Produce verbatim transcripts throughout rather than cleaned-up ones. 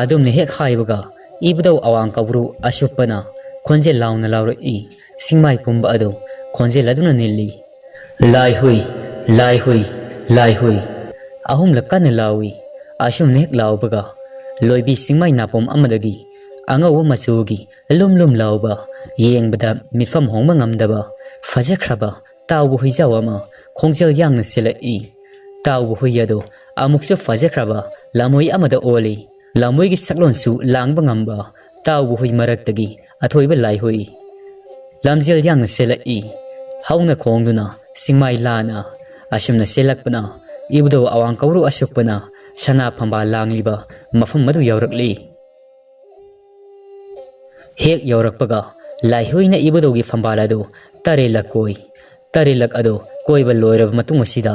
ꯑꯗꯨꯝꯅ ꯍꯦꯛ ꯍꯥꯏꯕꯒ ꯏꯕꯨꯙꯧ ꯑꯋꯥꯡ ꯀꯧꯕ꯭ꯔꯨ ꯑꯁꯨꯞꯄꯅ ꯈꯣꯟꯖꯦꯜ ꯂꯥꯎꯅ ꯂꯥꯎꯔꯛꯏ꯫ ꯆꯤꯡꯃꯥꯏ ꯄꯨꯝꯕ ꯑꯗꯨ ꯈꯣꯟꯖꯦꯜ ꯑꯗꯨꯅ ꯅꯤꯜꯂꯤ꯫ "ꯂꯥꯏꯍꯨꯏ, ꯂꯥꯏꯍꯨꯏ, ꯂꯥꯏꯍꯨꯏ!" ꯑꯍꯨꯝꯂꯛ ꯀꯟꯅ ꯂꯥꯎꯏ꯫ ꯑꯁꯨꯝꯅ ꯍꯦꯛ ꯂꯥꯎꯕꯒ ꯂꯣꯏꯕꯤ ꯆꯤꯡꯃꯥꯏ ꯅꯥꯄꯣꯝ ꯑꯃꯗꯒꯤ ꯑꯉꯧꯕ ꯃꯆꯨꯒꯤ ꯂꯨꯝ ꯂꯨꯝ ꯂꯥꯎꯕ, ꯌꯦꯡꯕꯗ ꯃꯤꯠꯐꯝ ꯍꯣꯡꯕ ꯉꯝꯗꯕ ꯐꯖꯈ꯭ꯔꯕ ꯇꯥꯎꯕ ꯍꯨꯏꯖꯥꯎ ꯑꯃ ꯈꯣꯡꯖꯦꯜ ꯌꯥꯡꯅ ꯆꯦꯜꯂꯛꯏ꯫ ꯇꯥꯎꯕ ꯍꯨꯏ ꯑꯗꯨ ꯑꯃꯨꯛꯁꯨ ꯐꯖꯈ꯭ꯔꯕ ꯂꯝꯍꯨꯏ ꯑꯃꯗ ꯑꯣꯜꯂꯤ꯫ ꯂꯝꯍꯨꯏꯒꯤ ꯁꯛꯂꯣꯟꯁꯨ ꯂꯥꯡꯕ ꯉꯝꯕ ꯇꯥꯎꯕ ꯍꯨꯏ ꯃꯔꯛꯇꯒꯤ ꯑꯊꯣꯏꯕ ꯂꯥꯏꯍꯨꯏ ꯂꯝꯖꯦꯜ ꯌꯥꯡꯅ ꯆꯦꯜꯂꯛꯏ꯫ ꯍꯧꯅ ꯈꯣꯡꯗꯨꯅ ꯆꯤꯡꯃꯥꯏ ꯂꯥꯟꯅ ꯑꯁꯨꯝꯅ ꯆꯦꯜꯂꯛꯄꯅ ꯏꯕꯨꯙꯧ ꯑꯋꯥꯡ ꯀꯧꯔꯨ ꯑꯁꯨꯛꯄꯅ ꯁꯅꯥ ꯐꯝꯕꯥꯜ ꯂꯥꯡꯂꯤꯕ ꯃꯐꯝ ꯑꯗꯨ ꯌꯧꯔꯛꯂꯤ꯫ ꯍꯦꯛ ꯌꯧꯔꯛꯄꯒ ꯂꯥꯏꯍꯨꯏꯅ ꯏꯕꯨꯙꯧꯒꯤ ꯐꯝꯕꯥꯜ ꯑꯗꯨ ꯇꯔꯦꯠꯂꯛ ꯀꯣꯏ꯫ ꯇꯔꯦꯠꯂꯛ ꯑꯗꯨ ꯀꯣꯏꯕ ꯂꯣꯏꯔꯕ ꯃꯇꯨꯡ ꯑꯁꯤꯗ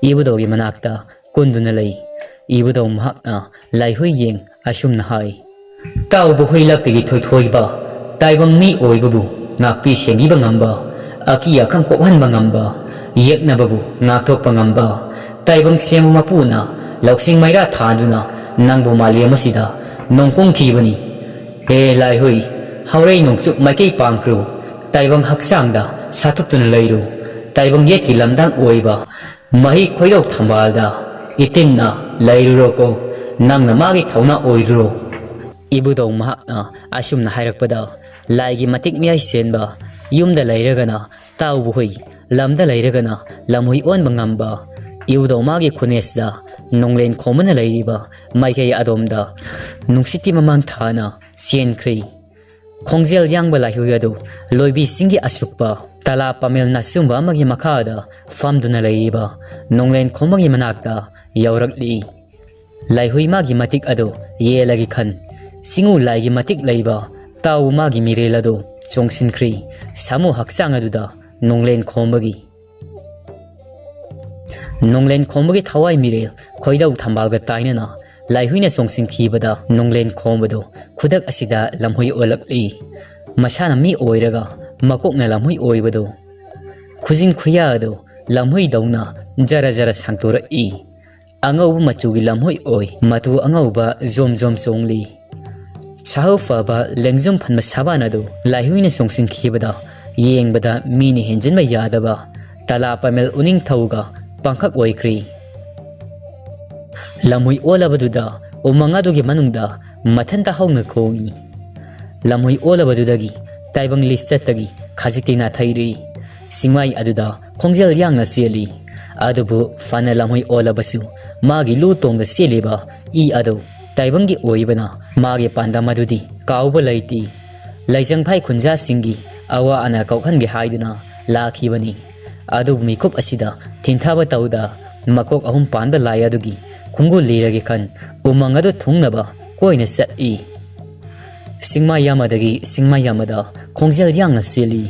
ꯏꯕꯨꯙꯧꯒꯤ ꯃꯅꯥꯛꯇ ꯀꯨꯟꯗꯨꯅ ꯂꯩ꯫ ꯏꯕꯨꯙꯧ ꯃꯍꯥꯛꯅ ꯂꯥꯏꯍꯨꯏ ꯌꯦꯡ ꯑꯁꯨꯝꯅ ꯍꯥꯏ: "ꯇꯥꯎꯕ ꯍꯨꯏ ꯂꯛꯇꯒꯤ ꯊꯣꯏꯊꯣꯏꯕ ꯇꯥꯏꯕꯪ ꯃꯤ ꯑꯣꯏꯕꯕꯨ ꯉꯥꯛꯄꯤ ꯁꯦꯟꯕꯤꯕ ꯉꯝꯕ, ꯑꯀꯤ ꯑꯈꯪ ꯀꯣꯛꯍꯟꯕ ꯉꯝꯕ, ꯌꯦꯛꯅꯕꯕꯨ ꯉꯥꯛꯊꯣꯛꯄ ꯉꯝꯕ ꯇꯥꯏꯕꯪ ꯁꯦꯝꯕ ꯃꯄꯨꯅ ꯂꯧꯁꯤꯡ ꯃꯩꯔꯥ ꯊꯥꯟꯗꯨꯅ ꯅꯪꯕꯨ ꯃꯥꯂꯦꯝ ꯑꯁꯤꯗ ꯅꯣꯡꯀꯨꯝꯈꯤꯕꯅꯤ꯫ ꯍꯦ ꯂꯥꯏꯍꯨꯏ, ꯍꯧꯔꯩ ꯅꯣꯡꯆꯨꯞ ꯃꯥꯏꯀꯩ ꯄꯥꯡꯈ꯭ꯔꯨ, ꯇꯥꯏꯕꯪ ꯍꯛꯆꯥꯡꯗ ꯁꯥꯠꯇꯣꯛꯇꯨꯅ ꯂꯩꯔꯨ꯫ ꯇꯥꯏꯕꯪ ꯌꯦꯠꯀꯤ ꯂꯝꯗꯥꯡ ꯑꯣꯏꯕ ꯃꯍꯩ ꯈꯣꯏꯗꯧ ꯊꯝꯕꯥꯜꯗ ꯏꯇꯤꯟꯅ ꯂꯩꯔꯨꯔꯣꯀꯣ, ꯅꯪꯅ ꯃꯥꯒꯤ ꯊꯧꯅꯥ ꯑꯣꯏꯔꯨꯔꯣ꯫" ꯏꯕꯨꯙꯧ ꯃꯍꯥꯛꯅ ꯑꯁꯨꯝꯅ ꯍꯥꯏꯔꯛꯄꯗ ꯂꯥꯏꯒꯤ ꯃꯇꯤꯛ ꯃꯌꯥꯏ ꯆꯦꯟꯕ, ꯌꯨꯝꯗ ꯂꯩꯔꯒꯅ ꯇꯥꯎꯕ ꯍꯨꯏ, ꯂꯝꯗ ꯂꯩꯔꯒꯅ ꯂꯝꯍꯨꯏ ꯑꯣꯟꯕ ꯉꯝꯕ ꯏꯕꯨꯙꯧ ꯃꯥꯒꯤ ꯈꯨꯅꯦꯁꯇ ꯅꯣꯡꯂꯦꯟ ꯈꯣꯝꯕꯅ ꯂꯩꯔꯤꯕ ꯃꯥꯏꯀꯩ ꯑꯗꯣꯝꯗ ꯅꯨꯡꯁꯤꯠꯀꯤ ꯃꯃꯥꯡ ꯊꯥꯅ ꯆꯦꯟꯈ꯭ꯔꯤ꯫ ꯈꯣꯡꯖꯦꯜ ꯌꯥꯡꯕ ꯂꯥꯏꯍꯨꯏ ꯑꯗꯨ ꯂꯣꯏꯕꯤ ꯆꯤꯡꯒꯤ ꯑꯁꯨꯛꯄ ꯇꯂꯥ ꯄꯥꯃꯦꯜ ꯅꯥꯆꯨꯝꯕ ꯑꯃꯒꯤ ꯃꯈꯥꯗ ꯐꯝꯗꯨꯅ ꯂꯩꯔꯤꯕ ꯅꯣꯡꯂꯦꯟ ꯈꯣꯝꯕꯒꯤ ꯃꯅꯥꯛꯇ ꯌꯧꯔꯛꯂꯤ꯫ ꯂꯥꯏꯍꯨꯏ ꯃꯥꯒꯤ ꯃꯇꯤꯛ ꯑꯗꯨ ꯌꯦꯜꯂꯒꯤ ꯈꯟ ꯆꯤꯡꯉꯨ ꯂꯥꯏꯒꯤ ꯃꯇꯤꯛ ꯂꯩꯕ ꯇꯥꯎ ꯃꯥꯒꯤ ꯃꯤꯔꯦꯜ ꯑꯗꯨ ꯆꯣꯡꯁꯤꯟꯈ꯭ꯔꯤ꯫ ꯁꯥꯃꯨ ꯍꯛꯆꯥꯡ ꯑꯗꯨꯗ ꯅꯣꯡꯂꯦꯟ ꯈꯣꯝꯕꯒꯤ ꯅꯣꯡꯂꯦꯟ ꯈꯣꯝꯕꯒꯤ ꯊꯋꯥꯏ ꯃꯤꯔꯦꯜ ꯈꯣꯏꯗꯧ ꯊꯝꯕꯥꯜꯒ ꯇꯥꯏꯅꯅ ꯂꯥꯏꯍꯨꯏꯅ ꯆꯣꯡꯁꯤꯟꯈꯤꯕꯗ ꯅꯣꯡꯂꯦꯟ ꯈꯣꯝꯕꯗꯨ ꯈꯨꯗꯛ ꯑꯁꯤꯗ ꯂꯝꯍꯨꯏ ꯑꯣꯜꯂꯛꯂꯤ꯫ ꯃꯁꯥꯅ ꯃꯤ ꯑꯣꯏꯔꯒ ꯃꯀꯣꯛꯅ ꯂꯝꯍꯨꯏ ꯑꯣꯏꯕꯗꯨ, ꯈꯨꯖꯤꯟ ꯈꯨꯌꯥ ꯑꯗꯨ ꯂꯝꯍꯨꯏꯗꯧꯅ ꯖꯔ ꯖꯔ ꯁꯥꯡꯇꯣꯔꯛꯏ꯫ ꯑꯉꯧꯕ ꯃꯆꯨꯒꯤ ꯂꯝꯍꯣꯏ ꯑꯣꯏ, ꯃꯇꯨ ꯑꯉꯧꯕ ꯖꯣꯝ ꯖꯣꯝ ꯆꯣꯡꯂꯤ꯫ ꯁꯥꯍꯧ ꯐꯕ ꯂꯦꯡꯖꯨꯝ ꯐꯟꯕ ꯁꯥꯕꯥꯟ ꯑꯗꯨ ꯂꯥꯏꯍꯨꯏꯅ ꯆꯣꯡꯁꯤꯟꯈꯤꯕꯗ ꯌꯦꯡꯕꯗ ꯃꯤꯅ ꯍꯦꯟꯖꯤꯟꯕ ꯌꯥꯗꯕ ꯇꯂꯥ ꯄꯥꯃꯦꯜ ꯎꯅꯤꯡꯊꯧꯒ ꯄꯥꯡꯈꯛ ꯑꯣꯏꯈ꯭ꯔꯤ꯫ ꯂꯝꯍꯨꯏ ꯑꯣꯜꯂꯕꯗꯨꯗ ꯎꯃꯪ ꯑꯗꯨꯒꯤ ꯃꯅꯨꯡꯗ ꯃꯊꯟꯇ ꯍꯧꯅ ꯈꯣꯡꯏ꯫ ꯂꯝꯍꯨꯏ ꯑꯣꯜꯂꯕꯗꯨꯗꯒꯤ ꯇꯥꯏꯕꯪ ꯂꯤꯁꯇꯒꯤ ꯈꯖꯤꯛꯇꯤ ꯅꯥꯊꯩꯔꯤ꯫ ꯆꯤꯡꯃꯥꯏ ꯑꯗꯨꯗ ꯈꯣꯡꯖꯦꯜ ꯌꯥꯡꯅ ꯆꯦꯜꯂꯤ꯫ ꯑꯗꯨꯕꯨ ꯐꯅ ꯂꯝꯍꯨꯏ ꯑꯣꯜꯂꯕꯁꯨ ꯃꯥꯒꯤ ꯂꯨ ꯇꯣꯡꯗ ꯆꯦꯜꯂꯤꯕ ꯏ ꯑꯗꯨ ꯇꯥꯏꯕꯪꯒꯤ ꯑꯣꯏꯕꯅ ꯃꯥꯒꯤ ꯄꯥꯟꯗꯝ ꯑꯗꯨꯗꯤ ꯀꯥꯎꯕ ꯂꯩꯇꯦ꯫ ꯂꯩꯖꯪꯐꯥꯏ ꯈꯨꯟꯖꯥꯁꯤꯡꯒꯤ ꯑꯋꯥ ꯑꯅꯥ ꯀꯣꯛꯍꯟꯒꯦ ꯍꯥꯏꯗꯨꯅ ꯂꯥꯛꯈꯤꯕꯅꯤ꯫ ꯑꯗꯨꯕꯨ ꯃꯤꯀꯨꯞ ꯑꯁꯤꯗ ꯊꯤꯟꯊꯕ ꯇꯧꯗ ꯃꯀꯣꯛ ꯑꯍꯨꯝ ꯄꯥꯟꯕ ꯂꯥꯏ ꯑꯗꯨꯒꯤ ꯈꯣꯡꯒꯨꯜ ꯂꯤꯔꯒꯦ ꯈꯟ ꯎꯃꯪ ꯑꯗꯨ ꯊꯨꯡꯅꯕ ꯀꯣꯏꯅ ꯆꯠꯂꯤ꯫ ꯆꯤꯡꯃꯥꯏ ꯑꯃꯗꯒꯤ ꯆꯤꯡꯃꯥꯏ ꯑꯃꯗ ꯈꯣꯡꯖꯦꯜ ꯌꯥꯡꯅ ꯆꯦꯜꯂꯤ꯫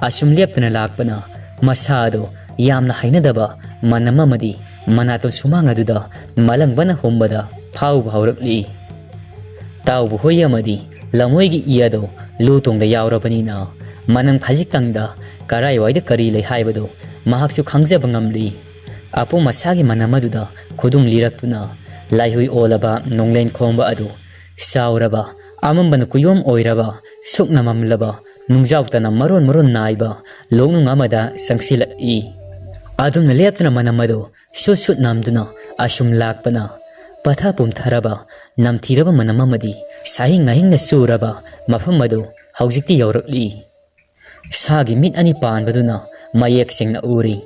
ꯑꯁꯨꯝ ꯂꯦꯞꯇꯅ ꯂꯥꯛꯄꯅ ꯃꯁꯥ ꯑꯗꯨ ꯌꯥꯝꯅ ꯍꯩꯅꯗꯕ ꯃꯅꯝ ꯑꯃꯗꯤ ꯃꯅꯥꯇꯣꯟ ꯁꯨꯃꯥꯡ ꯑꯗꯨꯗ ꯃꯂꯪꯕꯅ ꯍꯨꯝꯕꯗ ꯐꯥꯎꯕ ꯍꯧꯔꯛꯂꯤ꯫ ꯇꯥꯎꯕ ꯍꯨꯏ ꯑꯃꯗꯤ ꯂꯝꯍꯣꯏꯒꯤ ꯏ ꯑꯗꯨ ꯂꯨ ꯇꯣꯡꯗ ꯌꯥꯎꯔꯕꯅꯤꯅ ꯃꯅꯝ ꯈꯖꯤꯛꯇꯪꯗ ꯀꯔꯥꯏꯋꯥꯏꯗ ꯀꯔꯤ ꯂꯩ ꯍꯥꯏꯕꯗꯨ ꯃꯍꯥꯛꯁꯨ ꯈꯪꯖꯕ ꯉꯝꯂꯤ꯫ ꯑꯄꯣꯝ ꯑꯁꯥꯒꯤ ꯃꯅꯝ ꯑꯗꯨꯗ ꯈꯨꯗꯨꯝ ꯂꯤꯔꯛꯇꯨꯅ ꯂꯥꯏꯍꯨꯏ ꯑꯣꯜꯂꯕ ꯅꯣꯡꯂꯦꯟ ꯈꯣꯝꯕ ꯑꯗꯨ ꯆꯥꯎꯔꯕ, ꯑꯃꯝꯕꯅ ꯀꯨꯌꯣꯝ ꯑꯣꯏꯔꯕ, ꯁꯨꯛꯅ ꯃꯝꯂꯕ, ꯅꯨꯡꯖꯥꯎꯇꯅ ꯃꯔꯣꯟ ꯃꯔꯣꯟ ꯅꯥꯏꯕ ꯂꯣꯛꯅꯨꯡ ꯑꯃꯗ ꯆꯪꯁꯤꯜꯂꯛꯏ꯫ ꯑꯗꯨꯝꯅ ꯂꯦꯞꯇꯅ ꯃꯅꯝ ꯑꯗꯨ ꯁꯨꯠ ꯁꯨꯠ ꯅꯝꯗꯨꯅ ꯑꯁꯨꯝ ꯂꯥꯛꯄꯅ ꯄꯠꯊ ꯄꯨꯝꯊꯔꯕ, ꯅꯝꯊꯤꯔꯕ ꯃꯅꯝ ꯑꯃꯗꯤ ꯁꯥꯍꯤꯡ ꯉꯥꯍꯤꯡꯅ ꯆꯨꯔꯕ ꯃꯐꯝ ꯑꯗꯨ ꯍꯧꯖꯤꯛꯇꯤ ꯌꯧꯔꯛꯂꯤ꯫ ꯁꯥꯒꯤ ꯃꯤꯠ ꯑꯅꯤ ꯄꯥꯟꯕꯗꯨꯅ ꯃꯌꯦꯛ ꯁꯦꯡꯅ ꯎꯔꯤ꯫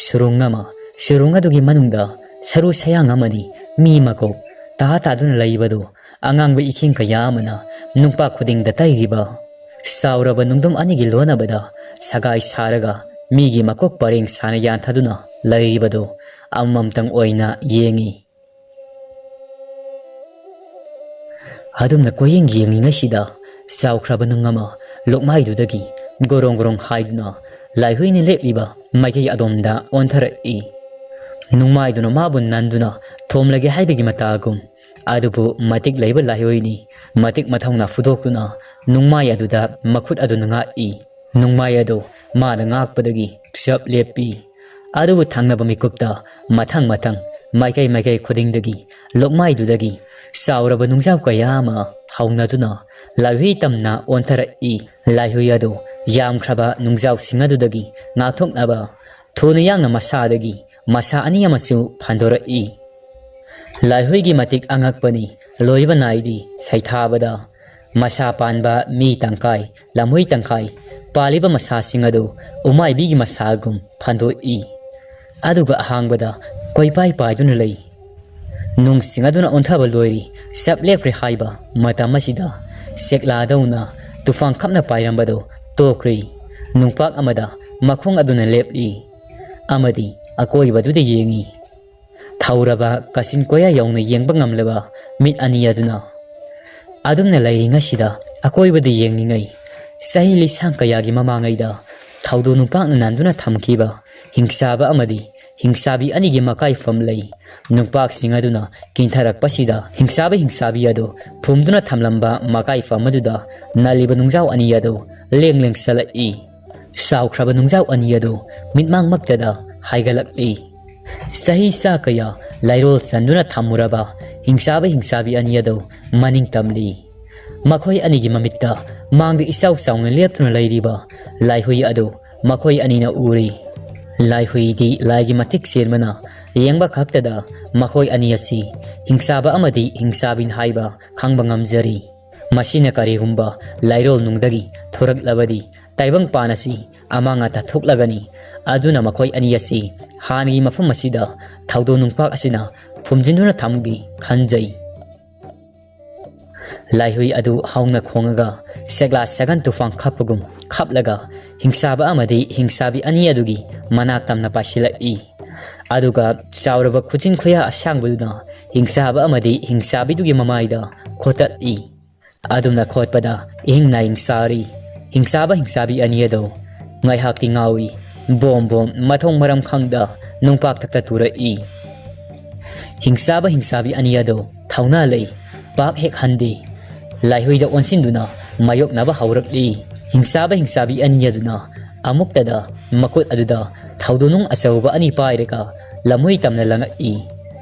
ꯁꯨꯔꯨꯡ ꯑꯃ, ꯁꯨꯔꯨꯡ ꯑꯗꯨꯒꯤ ꯃꯅꯨꯡꯗ ꯁꯔꯨ ꯁꯌꯥꯡ ꯑꯃꯗꯤ ꯃꯤ ꯃꯀꯣꯛ ꯇꯥ ꯇꯥꯗꯨꯅ ꯂꯩꯕꯗꯨ ꯑꯉꯥꯡꯕ ꯏꯈꯤꯡ ꯀꯌꯥ ꯑꯃꯅ ꯅꯨꯡꯄꯥꯛ ꯈꯨꯗꯤꯡꯗ ꯇꯩꯔꯤꯕ꯫ ꯆꯥꯎꯔꯕ ꯅꯨꯡꯗꯨꯝ ꯑꯅꯤꯒꯤ ꯂꯣꯟꯅꯕꯗ ꯁꯒꯥꯏ ꯁꯥꯔꯒ ꯃꯤꯒꯤ ꯃꯀꯣꯛ ꯄꯔꯦꯡ ꯁꯥꯅ ꯌꯥꯟꯊꯗꯨꯅ ꯂꯩꯔꯤꯕꯗꯨ ꯑꯃꯃꯝꯇꯪ ꯑꯣꯏꯅ ꯌꯦꯡꯉꯤ꯫ ꯑꯗꯨꯝꯅ ꯀꯣꯏꯌꯦꯡ ꯌꯦꯡꯂꯤꯉꯩꯁꯤꯗ ꯆꯥꯎꯈ꯭ꯔꯕ ꯅꯨꯡ ꯑꯃ ꯂꯣꯛꯃꯥꯏꯗꯨꯗꯒꯤ ꯒꯣꯔꯣꯡ ꯒꯣꯔꯣꯡ ꯍꯥꯏꯗꯨꯅ ꯂꯥꯏꯍꯨꯏꯅ ꯂꯦꯞꯂꯤꯕ ꯃꯥꯏꯀꯩ ꯑꯗꯣꯝꯗ ꯑꯣꯟꯊꯔꯛꯏ꯫ ꯅꯨꯡꯃꯥꯏꯗꯨꯅ ꯃꯥꯕꯨ ꯅꯟꯗꯨꯅ ꯊꯣꯝꯂꯒꯦ ꯍꯥꯏꯕꯒꯤ ꯃꯇꯥꯒꯨꯝ, ꯑꯗꯨꯕꯨ ꯃꯇꯤꯛ ꯂꯩꯕ ꯂꯥꯏꯍꯨꯏꯅꯤ꯫ ꯃꯇꯤꯛ ꯃꯊꯧꯅ ꯐꯨꯗꯣꯛꯇꯨꯅ ꯅꯨꯡꯃꯥꯏ ꯑꯗꯨꯗ ꯃꯈꯨꯠ ꯑꯗꯨꯅ ꯉꯥꯛꯏ꯫ ꯅꯨꯡꯃꯥꯏ ꯑꯗꯨ ꯃꯥꯅ ꯉꯥꯛꯄꯗꯒꯤ ꯆꯞ ꯂꯦꯞꯄꯤ꯫ ꯑꯗꯨꯕꯨ ꯊꯪꯅꯕ ꯃꯤꯀꯨꯞꯇ ꯃꯊꯪ ꯃꯊꯪ ꯃꯥꯏꯀꯩ ꯃꯥꯏꯀꯩ ꯈꯨꯗꯤꯡꯗꯒꯤ, ꯂꯣꯛꯃꯥꯏꯗꯨꯗꯒꯤ ꯆꯥꯎꯔꯕ ꯅꯨꯡꯖꯥꯎ ꯀꯌꯥ ꯑꯃ ꯍꯧꯅꯗꯨꯅ ꯂꯥꯏꯍꯨꯏ ꯇꯝꯅ ꯑꯣꯟꯊꯔꯛꯏ꯫ ꯂꯥꯏꯍꯨꯏ ꯑꯗꯨ ꯌꯥꯝꯈ꯭ꯔꯕ ꯅꯨꯡꯖꯥꯎꯁꯤꯡ ꯑꯗꯨꯗꯒꯤ ꯉꯥꯛꯊꯣꯛꯅꯕ ꯊꯨꯅ ꯌꯥꯡꯅ ꯃꯁꯥꯗꯒꯤ ꯃꯁꯥ ꯑꯅꯤ ꯑꯃꯁꯨ ꯐꯟꯗꯣꯔꯛꯏ꯫ ꯂꯥꯏꯍꯨꯏꯒꯤ ꯃꯇꯤꯛ ꯑꯉꯛꯄꯅꯤ, ꯂꯣꯏꯕ ꯅꯥꯏꯗꯦ꯫ ꯁꯩꯊꯥꯕꯗ ꯃꯁꯥ ꯄꯥꯟꯕ ꯃꯤ ꯇꯪꯈꯥꯏ, ꯂꯝꯍꯨꯏ ꯇꯪꯈꯥꯏ, ꯄꯥꯜꯂꯤꯕ ꯃꯁꯥꯁꯤꯡ ꯑꯗꯨ ꯎꯃꯥꯏꯕꯤꯒꯤ ꯃꯁꯥꯒꯨꯝ ꯐꯟꯗꯣꯛꯏ꯫ ꯑꯗꯨꯒ ꯑꯍꯥꯡꯕꯗ ꯀꯣꯏꯄꯥꯏ ꯄꯥꯏꯗꯨꯅ ꯂꯩ꯫ ꯅꯨꯡꯁꯤꯡ ꯑꯗꯨꯅ ꯑꯣꯟꯊꯕ ꯂꯣꯏꯔꯤ, ꯆꯞ ꯂꯦꯞꯈ꯭ꯔꯦ ꯍꯥꯏꯕ ꯃꯇꯝ ꯑꯁꯤꯗ ꯆꯦꯛꯂꯥꯗꯧꯅ ꯇꯨꯐꯥꯟ ꯈꯞꯅ ꯄꯥꯏꯔꯝꯕꯗꯨ ꯇꯣꯛꯈ꯭ꯔꯦ꯫ ꯅꯨꯡꯄꯥꯛ ꯑꯃꯗ ꯃꯈꯣꯡ ꯑꯗꯨꯅ ꯂꯦꯞꯂꯤ ꯑꯃꯗꯤ ꯑꯀꯣꯏꯕꯗꯨꯗ ꯌꯦꯡꯏ꯫ ꯊꯧꯔꯕ ꯀꯥꯆꯤꯟ ꯀꯣꯌꯥ ꯌꯧꯅ ꯌꯦꯡꯕ ꯉꯝꯂꯕ ꯃꯤꯠ ꯑꯅꯤ ꯑꯗꯨꯅ ꯑꯗꯨꯝꯅ ꯂꯩꯔꯤꯉꯩꯁꯤꯗ ꯑꯀꯣꯏꯕꯗ ꯌꯦꯡꯂꯤꯉꯩ ꯆꯍꯤ ꯂꯤꯁꯥꯡ ꯀꯌꯥꯒꯤ ꯃꯃꯥꯡꯉꯩꯗ ꯊꯧꯗꯣ ꯅꯨꯡꯄꯥꯛꯅ ꯅꯥꯟꯗꯨꯅ ꯊꯝꯈꯤꯕ ꯍꯤꯡꯆꯥꯕ ꯑꯃꯗꯤ ꯍꯤꯡꯆꯥꯕꯤ ꯑꯅꯤꯒꯤ ꯃꯀꯥꯏꯐꯝ ꯂꯩ꯫ ꯅꯨꯡꯄꯥꯛꯁꯤꯡ ꯑꯗꯨꯅ ꯀꯤꯟꯊꯔꯛꯄꯁꯤꯗ ꯍꯤꯡꯆꯥꯕ ꯍꯤꯡꯆꯥꯕꯤ ꯑꯗꯨ ꯐꯨꯝꯗꯨꯅ ꯊꯝꯂꯝꯕ ꯃꯀꯥꯏꯐꯝ ꯑꯗꯨꯗ ꯅꯜꯂꯤꯕ ꯅꯨꯡꯖꯥꯎ ꯑꯅꯤ ꯑꯗꯨ ꯂꯦꯡ ꯂꯦꯡꯁꯜꯂꯛꯏ꯫ ꯆꯥꯎꯈ꯭ꯔꯕ ꯅꯨꯡꯖꯥꯎ ꯑꯅꯤ ꯑꯗꯨ ꯃꯤꯠꯃꯥꯡꯃꯛꯇꯗ ꯍꯥꯏꯒꯠꯂꯛꯂꯤ꯫ ꯆꯍꯤ ꯆꯥ ꯀꯌꯥ ꯂꯩꯔꯣꯜ ꯆꯟꯗꯨꯅ ꯊꯝꯃꯨꯔꯕ ꯍꯤꯡꯆꯥꯕ ꯍꯤꯡꯆꯥꯕꯤ ꯑꯅꯤ ꯑꯗꯨ ꯃꯅꯤꯡ ꯇꯝꯂꯤ꯫ ꯃꯈꯣꯏ ꯑꯅꯤꯒꯤ ꯃꯃꯤꯠꯇ ꯃꯥꯡꯗ ꯏꯆꯥꯎ ꯆꯥꯎꯅ ꯂꯦꯞꯇꯨꯅ ꯂꯩꯔꯤꯕ ꯂꯥꯏꯍꯨꯏ ꯑꯗꯨ ꯃꯈꯣꯏ ꯑꯅꯤꯅ ꯎꯔꯤ꯫ ꯂꯥꯏꯍꯨꯏꯗꯤ ꯂꯥꯏꯒꯤ ꯃꯇꯤꯛ ꯆꯦꯟꯕꯅ ꯌꯦꯡꯕ ꯈꯛꯇꯗ ꯃꯈꯣꯏ ꯑꯅꯤ ꯑꯁꯤ ꯍꯤꯡꯆꯥꯕ ꯑꯃꯗꯤ ꯍꯤꯡꯆꯥꯕꯤꯅꯤ ꯍꯥꯏꯕ ꯈꯪꯕ ꯉꯝꯖꯔꯤ꯫ ꯃꯁꯤꯅ ꯀꯔꯤꯒꯨꯝꯕ ꯂꯥꯏꯔꯣꯜ ꯅꯨꯡꯗꯒꯤ ꯊꯣꯔꯛꯂꯕꯗꯤ ꯇꯥꯏꯕꯪꯄꯥꯟ ꯑꯁꯤ ꯑꯃꯥꯡ ꯑꯇꯥ ꯊꯣꯛꯂꯒꯅꯤ꯫ ꯑꯗꯨꯅ ꯃꯈꯣꯏ ꯑꯅꯤ ꯑꯁꯤ ꯍꯥꯟꯅꯒꯤ ꯃꯐꯝ ꯑꯁꯤꯗ ꯊꯧꯗꯣ ꯅꯨꯡꯄꯥꯛ ꯑꯁꯤꯅ ꯐꯨꯝꯖꯤꯟꯗꯨꯅ ꯊꯝꯒꯦ ꯈꯟꯖꯩ꯫ ꯂꯥꯏꯍꯨꯏ ꯑꯗꯨ ꯍꯧꯅ ꯈꯣꯡꯉꯒ ꯁꯦꯛꯂꯥ ꯁꯒꯟ ꯇꯨꯐꯥꯟ ꯈꯞꯄꯒꯨꯝ ꯈꯞꯂꯒ ꯍꯤꯡꯆꯥꯕ ꯑꯃꯗꯤ ꯍꯤꯡꯆꯥꯕꯤ ꯑꯅꯤ ꯑꯗꯨꯒꯤ ꯃꯅꯥꯛ ꯇꯝꯅ ꯄꯥꯏꯁꯤꯜꯂꯛꯏ꯫ ꯑꯗꯨꯒ ꯆꯥꯎꯔꯕ ꯈꯨꯖꯤꯟ ꯈꯨꯌꯥ ꯑꯁꯥꯡꯕꯗꯨꯅ ꯍꯤꯡꯆꯥꯕ ꯑꯃꯗꯤ ꯍꯤꯡꯆꯥꯕꯤꯗꯨꯒꯤ ꯃꯃꯥꯏꯗ ꯈꯣꯠꯇꯠꯂꯤ꯫ ꯑꯗꯨꯝꯅ ꯈꯣꯠꯄꯗ ꯏꯍꯤꯡ ꯅꯥꯍꯤꯡ ꯆꯥꯔꯤ꯫ ꯍꯤꯡꯆꯥꯕ ꯍꯤꯡꯆꯥꯕꯤ ꯑꯅꯤ ꯑꯗꯨ ꯉꯥꯏꯍꯥꯛꯇꯤ ꯉꯥꯎꯏ꯫ ꯕꯣꯝ ꯕꯣꯝ ꯃꯊꯣꯡ ꯃꯔꯝ ꯈꯪꯗ ꯅꯨꯡꯄꯥꯛꯊꯛꯇ ꯇꯨꯔꯛꯏ꯫ ꯍꯤꯡꯆꯥꯕ ꯍꯤꯡꯆꯥꯕꯤ ꯑꯅꯤ ꯑꯗꯨ ꯊꯧꯅꯥ ꯂꯩ, ꯄꯥꯛ ꯍꯦꯛ ꯍꯟꯗꯦ꯫ ꯂꯥꯏꯍꯨꯏꯗ ꯑꯣꯟꯁꯤꯟꯗꯨꯅ ꯃꯥꯌꯣꯛꯅꯕ ꯍꯧꯔꯛꯂꯤ꯫ ꯍꯤꯡꯆꯥꯕ ꯍꯤꯡꯆꯥꯕꯤ ꯑꯅꯤ ꯑꯗꯨꯅ ꯑꯃꯨꯛꯇꯗ ꯃꯈꯨꯠ ꯑꯗꯨꯗ ꯊꯧꯗꯣꯅꯨꯡ ꯑꯆꯧꯕ ꯑꯅꯤ ꯄꯥꯏꯔꯒ ꯂꯝꯍꯨꯏ ꯇꯝꯅ ꯂꯪꯉꯛꯏ꯫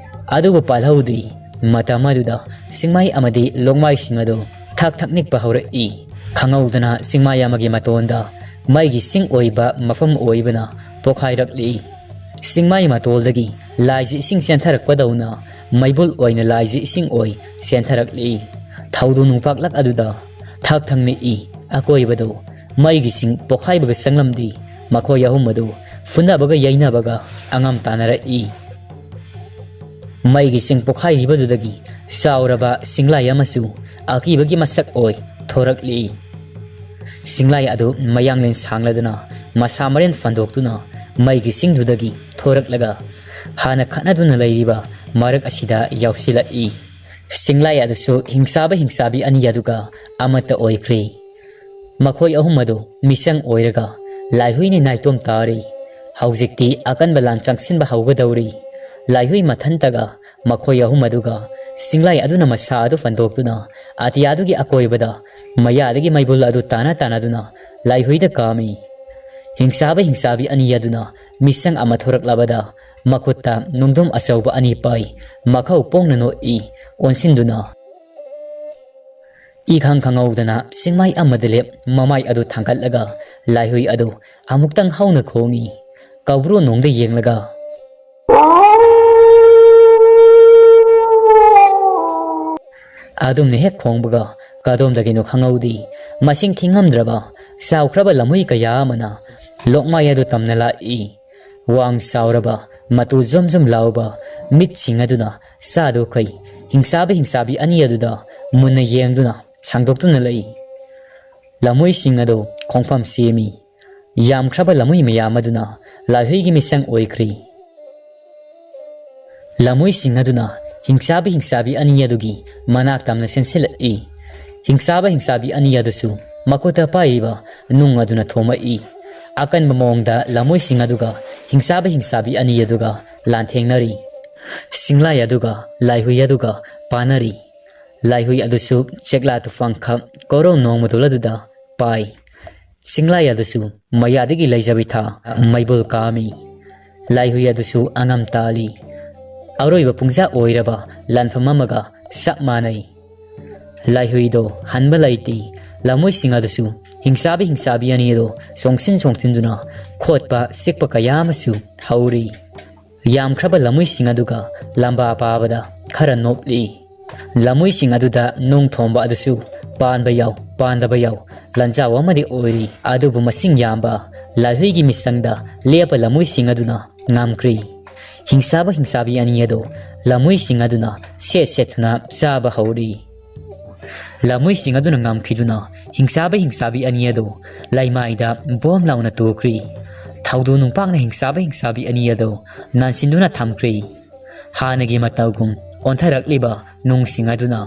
ꯑꯗꯨꯕꯨ ꯄꯥꯜꯍꯧꯗꯦ꯫ ꯃꯇꯝ ꯑꯗꯨꯗ ꯁꯤꯡꯃꯥꯏ ꯑꯃꯗꯤ ꯂꯣꯛꯃꯥꯏꯁꯤꯡ ꯑꯗꯨ ꯊꯛ ꯊꯛ ꯅꯤꯛꯄ ꯍꯧꯔꯛꯏ꯫ ꯈꯪꯍꯧꯗꯅ ꯁꯤꯡꯃꯥꯏ ꯑꯃꯒꯤ ꯃꯇꯣꯟꯗ ꯃꯩꯒꯤ ꯁꯤꯡ ꯑꯣꯏꯕ ꯃꯐꯝ ꯑꯣꯏꯕꯅ ꯄꯣꯈꯥꯏꯔꯛꯂꯤ꯫ ꯁꯤꯡꯃꯥꯏ ꯃꯇꯣꯜꯗꯒꯤ ꯂꯥꯏꯁꯤ ꯏꯁꯤꯡ ꯆꯦꯟꯊꯔꯛꯄꯗꯧꯅ ꯃꯩꯕꯨꯜ ꯑꯣꯏꯅ ꯂꯥꯏꯁꯤ ꯏꯁꯤꯡ ꯑꯣꯏ ꯆꯦꯟꯊꯔꯛꯂꯤ꯫ ꯊꯧꯗꯣꯛ ꯅꯨꯡꯄꯥꯛꯂꯛ ꯑꯗꯨꯗ ꯊꯛ ꯊꯛ ꯅꯤꯛꯏ꯫ ꯑꯀꯣꯏꯕꯗꯨ ꯃꯩꯒꯤ ꯁꯤꯡ ꯄꯣꯈꯥꯏꯕꯒ ꯆꯪꯂꯝꯗꯦ꯫ ꯃꯈꯣꯏ ꯑꯍꯨꯝ ꯑꯗꯨ ꯐꯨꯅꯕꯒ ꯌꯩꯅꯕꯒ ꯑꯉꯝ ꯇꯥꯟꯅꯔꯛꯏ꯫ ꯃꯩꯒꯤ ꯁꯤꯡ ꯄꯣꯈꯥꯏꯔꯤꯕꯗꯨꯗꯒꯤ ꯆꯥꯎꯔꯕ ꯁꯤꯡꯂꯥꯏ ꯑꯃꯁꯨ ꯑꯀꯤꯕꯒꯤ ꯃꯁꯛ ꯑꯣꯏ ꯊꯣꯔꯛꯂꯤ꯫ ꯁꯤꯡꯂꯥꯏ ꯑꯗꯨ ꯃꯌꯥꯡꯂꯦꯟ ꯁꯥꯡꯂꯗꯨꯅ ꯃꯁꯥ ꯃꯔꯦꯟ ꯐꯟꯗꯣꯛꯇꯨꯅ ꯃꯩꯒꯤ ꯁꯤꯡꯗꯨꯗꯒꯤ ꯊꯣꯔꯛꯂꯒ ꯍꯥꯟꯅ ꯈꯠꯅꯗꯨꯅ ꯂꯩꯔꯤꯕ ꯃꯔꯛ ꯑꯁꯤꯗ ꯌꯥꯎꯁꯤꯜꯂꯛꯏ꯫ ꯁꯤꯡꯂꯥꯏ ꯑꯗꯨꯁꯨ ꯍꯤꯡꯆꯥꯕ ꯍꯤꯡꯆꯥꯕꯤ ꯑꯅꯤ ꯑꯗꯨꯒ ꯑꯃꯠꯇ ꯑꯣꯏꯈ꯭ꯔꯦ꯫ ꯃꯈꯣꯏ ꯑꯍꯨꯝ ꯑꯗꯨ ꯃꯤꯆꯪ ꯑꯣꯏꯔꯒ ꯂꯥꯏꯍꯨꯏꯅ ꯅꯥꯏꯇꯣꯝ ꯇꯥꯔꯤ꯫ ꯍꯧꯖꯤꯛꯇꯤ ꯑꯀꯟꯕ ꯂꯥꯟ ꯆꯪꯁꯤꯟꯕ ꯍꯧꯒꯗꯧꯔꯤ꯫ ꯂꯥꯏꯍꯨꯏ ꯃꯊꯟꯇꯒ ꯃꯈꯣꯏ ꯑꯍꯨꯝ ꯑꯗꯨꯒ ꯁꯤꯡꯂꯥꯏ ꯑꯗꯨꯅ ꯃꯁꯥ ꯑꯗꯨ ꯐꯟꯗꯣꯛꯇꯨꯅ ꯑꯇꯤꯌꯥꯗꯨꯒꯤ ꯑꯀꯣꯏꯕꯗ ꯃꯌꯥꯗꯒꯤ ꯃꯩꯕꯨꯜ ꯑꯗꯨ ꯇꯥꯅ ꯇꯥꯅꯗꯨꯅ ꯂꯥꯏꯍꯨꯏꯗ ꯀꯥꯝꯃꯤ꯫ ꯍꯤꯡꯆꯥꯕ ꯍꯤꯡꯆꯥꯕꯤ ꯑꯅꯤ ꯑꯗꯨꯅ ꯃꯤꯆꯪ ꯑꯃ ꯊꯣꯔꯛꯂꯕꯗ ꯃꯈꯨꯠꯇ ꯅꯨꯡꯗꯨꯝ ꯑꯆꯧꯕ ꯑꯅꯤ ꯄꯥꯏ, ꯃꯈꯧ ꯄꯣꯡꯅ ꯅꯣꯛꯏ꯫ ꯑꯣꯟꯁꯤꯟꯗꯨꯅ ꯏꯈꯪ ꯈꯪꯍꯧꯗꯅ ꯁꯤꯡꯃꯥꯏ ꯑꯃꯗ ꯂꯦꯞ ꯃꯃꯥꯏ ꯑꯗꯨ ꯊꯥꯡꯒꯠꯂꯒ ꯂꯥꯏꯍꯨꯏ ꯑꯗꯨ ꯑꯃꯨꯛꯇꯪ ꯍꯧꯅ ꯈꯣꯡꯏ꯫ ꯀꯧꯕ꯭ꯔꯨ ꯅꯣꯡꯗ ꯌꯦꯡꯂꯒ ꯑꯗꯨꯝꯅ ꯍꯦꯛ ꯈꯣꯡꯕꯒ ꯀꯗꯣꯝꯗꯒꯤꯅꯣ ꯈꯪꯍꯧꯗꯦ, ꯃꯁꯤꯡ ꯊꯤꯉꯝꯗ꯭ꯔꯕ ꯆꯥꯎꯈ꯭ꯔꯕ ꯂꯝꯍꯨꯏ ꯀꯌꯥ ꯑꯃꯅ ꯂꯣꯛꯃꯥꯏ ꯑꯗꯨ ꯇꯝꯅ ꯂꯥꯛꯏ꯫ ꯋꯥꯡ ꯆꯥꯎꯔꯕ, ꯃꯇꯨ ꯖꯨꯝ ꯖꯨꯝ ꯂꯥꯎꯕ ꯃꯤꯠꯁꯤꯡ ꯑꯗꯨꯅ ꯆꯥꯗꯨꯈꯩ ꯍꯤꯡꯆꯥꯕ ꯍꯤꯡꯆꯥꯕꯤ ꯑꯅꯤ ꯑꯗꯨꯗ ꯃꯨꯟꯅ ꯌꯦꯡꯗꯨꯅ ꯁꯥꯡꯗꯣꯛꯇꯨꯅ ꯂꯩ꯫ ꯂꯝꯍꯨꯏꯁꯤꯡ ꯑꯗꯨ ꯈꯣꯡꯐꯝ ꯁꯦꯝꯃꯤ꯫ ꯌꯥꯝꯈ꯭ꯔꯕ ꯂꯝꯍꯨꯏ ꯃꯌꯥꯝ ꯑꯗꯨꯅ ꯂꯥꯏꯍꯨꯏꯒꯤ ꯃꯤꯆꯪ ꯑꯣꯏꯈ꯭ꯔꯤ꯫ ꯂꯝꯍꯨꯏꯁꯤꯡ ꯑꯗꯨꯅ ꯍꯤꯡꯆꯥꯕ ꯍꯤꯡꯆꯥꯕꯤ ꯑꯅꯤ ꯑꯗꯨꯒꯤ ꯃꯅꯥꯛ ꯇꯝꯅ ꯆꯦꯟꯁꯤꯜꯂꯛꯏ꯫ ꯍꯤꯡꯆꯥꯕ ꯍꯤꯡꯆꯥꯕꯤ ꯑꯅꯤ ꯑꯗꯨꯁꯨ ꯃꯈꯨꯠꯇ ꯄꯥꯏꯔꯤꯕ ꯅꯨꯡ ꯑꯗꯨꯅ ꯊꯣꯝꯃꯛꯏ꯫ ꯑꯀꯟꯕ ꯃꯑꯣꯡꯗ ꯂꯝꯍꯨꯏꯁꯤꯡ ꯑꯗꯨꯒ ꯍꯤꯡꯆꯥꯕ ꯍꯤꯡꯆꯥꯕꯤ ꯑꯅꯤ ꯑꯗꯨꯒ ꯂꯥꯟꯊꯦꯡꯅꯔꯤ꯫ ꯁꯤꯡꯂꯥꯏ ꯑꯗꯨꯒ ꯂꯥꯏꯍꯨꯏ ꯑꯗꯨꯒ ꯄꯥꯅꯔꯤ꯫ ꯂꯥꯏꯍꯨꯏ ꯑꯗꯨꯁꯨ ꯆꯦꯛꯂꯥ ꯇꯨꯐꯥꯡꯈꯛ ꯀꯣꯔꯧ ꯅꯣꯡꯃꯗꯣꯜ ꯑꯗꯨꯗ ꯄꯥꯏ꯫ ꯁꯤꯡꯂꯥꯏ ꯑꯗꯨꯁꯨ ꯃꯌꯥꯗꯒꯤ ꯂꯩꯖꯕꯤ ꯊꯥ ꯃꯩꯕꯨꯜ ꯀꯥꯝꯃꯤ꯫ ꯂꯥꯏꯍꯨꯏ ꯑꯗꯨꯁꯨ ꯑꯉꯝ ꯇꯥꯜꯂꯤ꯫ ꯑꯔꯣꯏꯕ ꯄꯨꯡꯖꯥ ꯑꯣꯏꯔꯕ ꯂꯥꯟꯐꯝ ꯑꯃꯒ ꯆꯞ ꯃꯥꯟꯅꯩ꯫ ꯂꯥꯏꯍꯨꯏꯗꯣ ꯍꯟꯕ ꯂꯩꯇꯦ꯫ ꯂꯝꯍꯨꯏꯁꯤꯡ ꯑꯗꯨꯁꯨ ꯍꯤꯡꯆꯥꯕꯤ ꯍꯤꯡꯆꯥꯕꯤ ꯑꯅꯤ ꯑꯗꯣ ꯆꯣꯡꯁꯤꯟ ꯆꯣꯡꯁꯤꯟꯗꯨꯅ ꯈꯣꯠꯄ ꯆꯤꯛꯄ ꯀꯌꯥ ꯑꯃꯁꯨ ꯍꯧꯔꯤ꯫ ꯌꯥꯝꯈ꯭ꯔꯕ ꯂꯝꯍꯨꯏꯁꯤꯡ ꯑꯗꯨꯒ ꯂꯝꯕꯥ ꯄꯥꯕꯗ ꯈꯔ ꯅꯣꯞꯂꯤ꯫ ꯂꯝꯍꯨꯏꯁꯤꯡ ꯑꯗꯨꯗ ꯅꯨꯡ ꯊꯣꯝꯕ ꯑꯗꯨꯁꯨ ꯄꯥꯟꯕ ꯌꯥꯎ, ꯄꯥꯟꯗꯕ ꯌꯥꯎ, ꯂꯥꯟꯖꯥꯎ ꯑꯃꯗꯤ ꯑꯣꯏꯔꯤ꯫ ꯑꯗꯨꯕꯨ ꯃꯁꯤꯡ ꯌꯥꯝꯕ ꯂꯥꯏꯍꯨꯏꯒꯤ ꯃꯤꯆꯪꯗ ꯂꯦꯞꯄ ꯂꯝꯍꯨꯏꯁꯤꯡ ꯑꯗꯨꯅ ꯉꯝꯈ꯭ꯔꯤ꯫ ꯍꯤꯡꯆꯥꯕ ꯍꯤꯡꯆꯥꯕꯤ ꯑꯅꯤ ꯑꯗꯨ ꯂꯝꯍꯨꯏꯁꯤꯡ ꯑꯗꯨꯅ ꯁꯦꯠ ꯁꯦꯠꯇꯨꯅ ꯆꯥꯕ ꯍꯧꯔꯤ꯫ ꯂꯝꯍꯨꯏꯁꯤꯡ ꯑꯗꯨꯅ ꯉꯝꯈꯤꯗꯨꯅ ꯍꯤꯡꯆꯥꯕ ꯍꯤꯡꯆꯥꯕꯤ ꯑꯅꯤ ꯑꯗꯨ ꯂꯩꯃꯥꯏꯗ ꯕꯣꯝ ꯂꯥꯎꯅ ꯇꯨꯈ꯭ꯔꯤ꯫ ꯊꯧꯗꯣ ꯅꯨꯡꯄꯥꯛꯅ ꯍꯤꯡꯆꯥꯕ ꯍꯤꯡꯆꯥꯕꯤ ꯑꯅꯤ ꯑꯗꯨ ꯅꯥꯟꯁꯤꯟꯗꯨꯅ ꯊꯝꯈ꯭ꯔꯤ꯫ ꯍꯥꯟꯅꯒꯤ ꯃꯇꯧꯒꯨꯝ ꯑꯣꯟꯊꯔꯛꯂꯤꯕ ꯅꯨꯡꯁꯤꯡ ꯑꯗꯨꯅ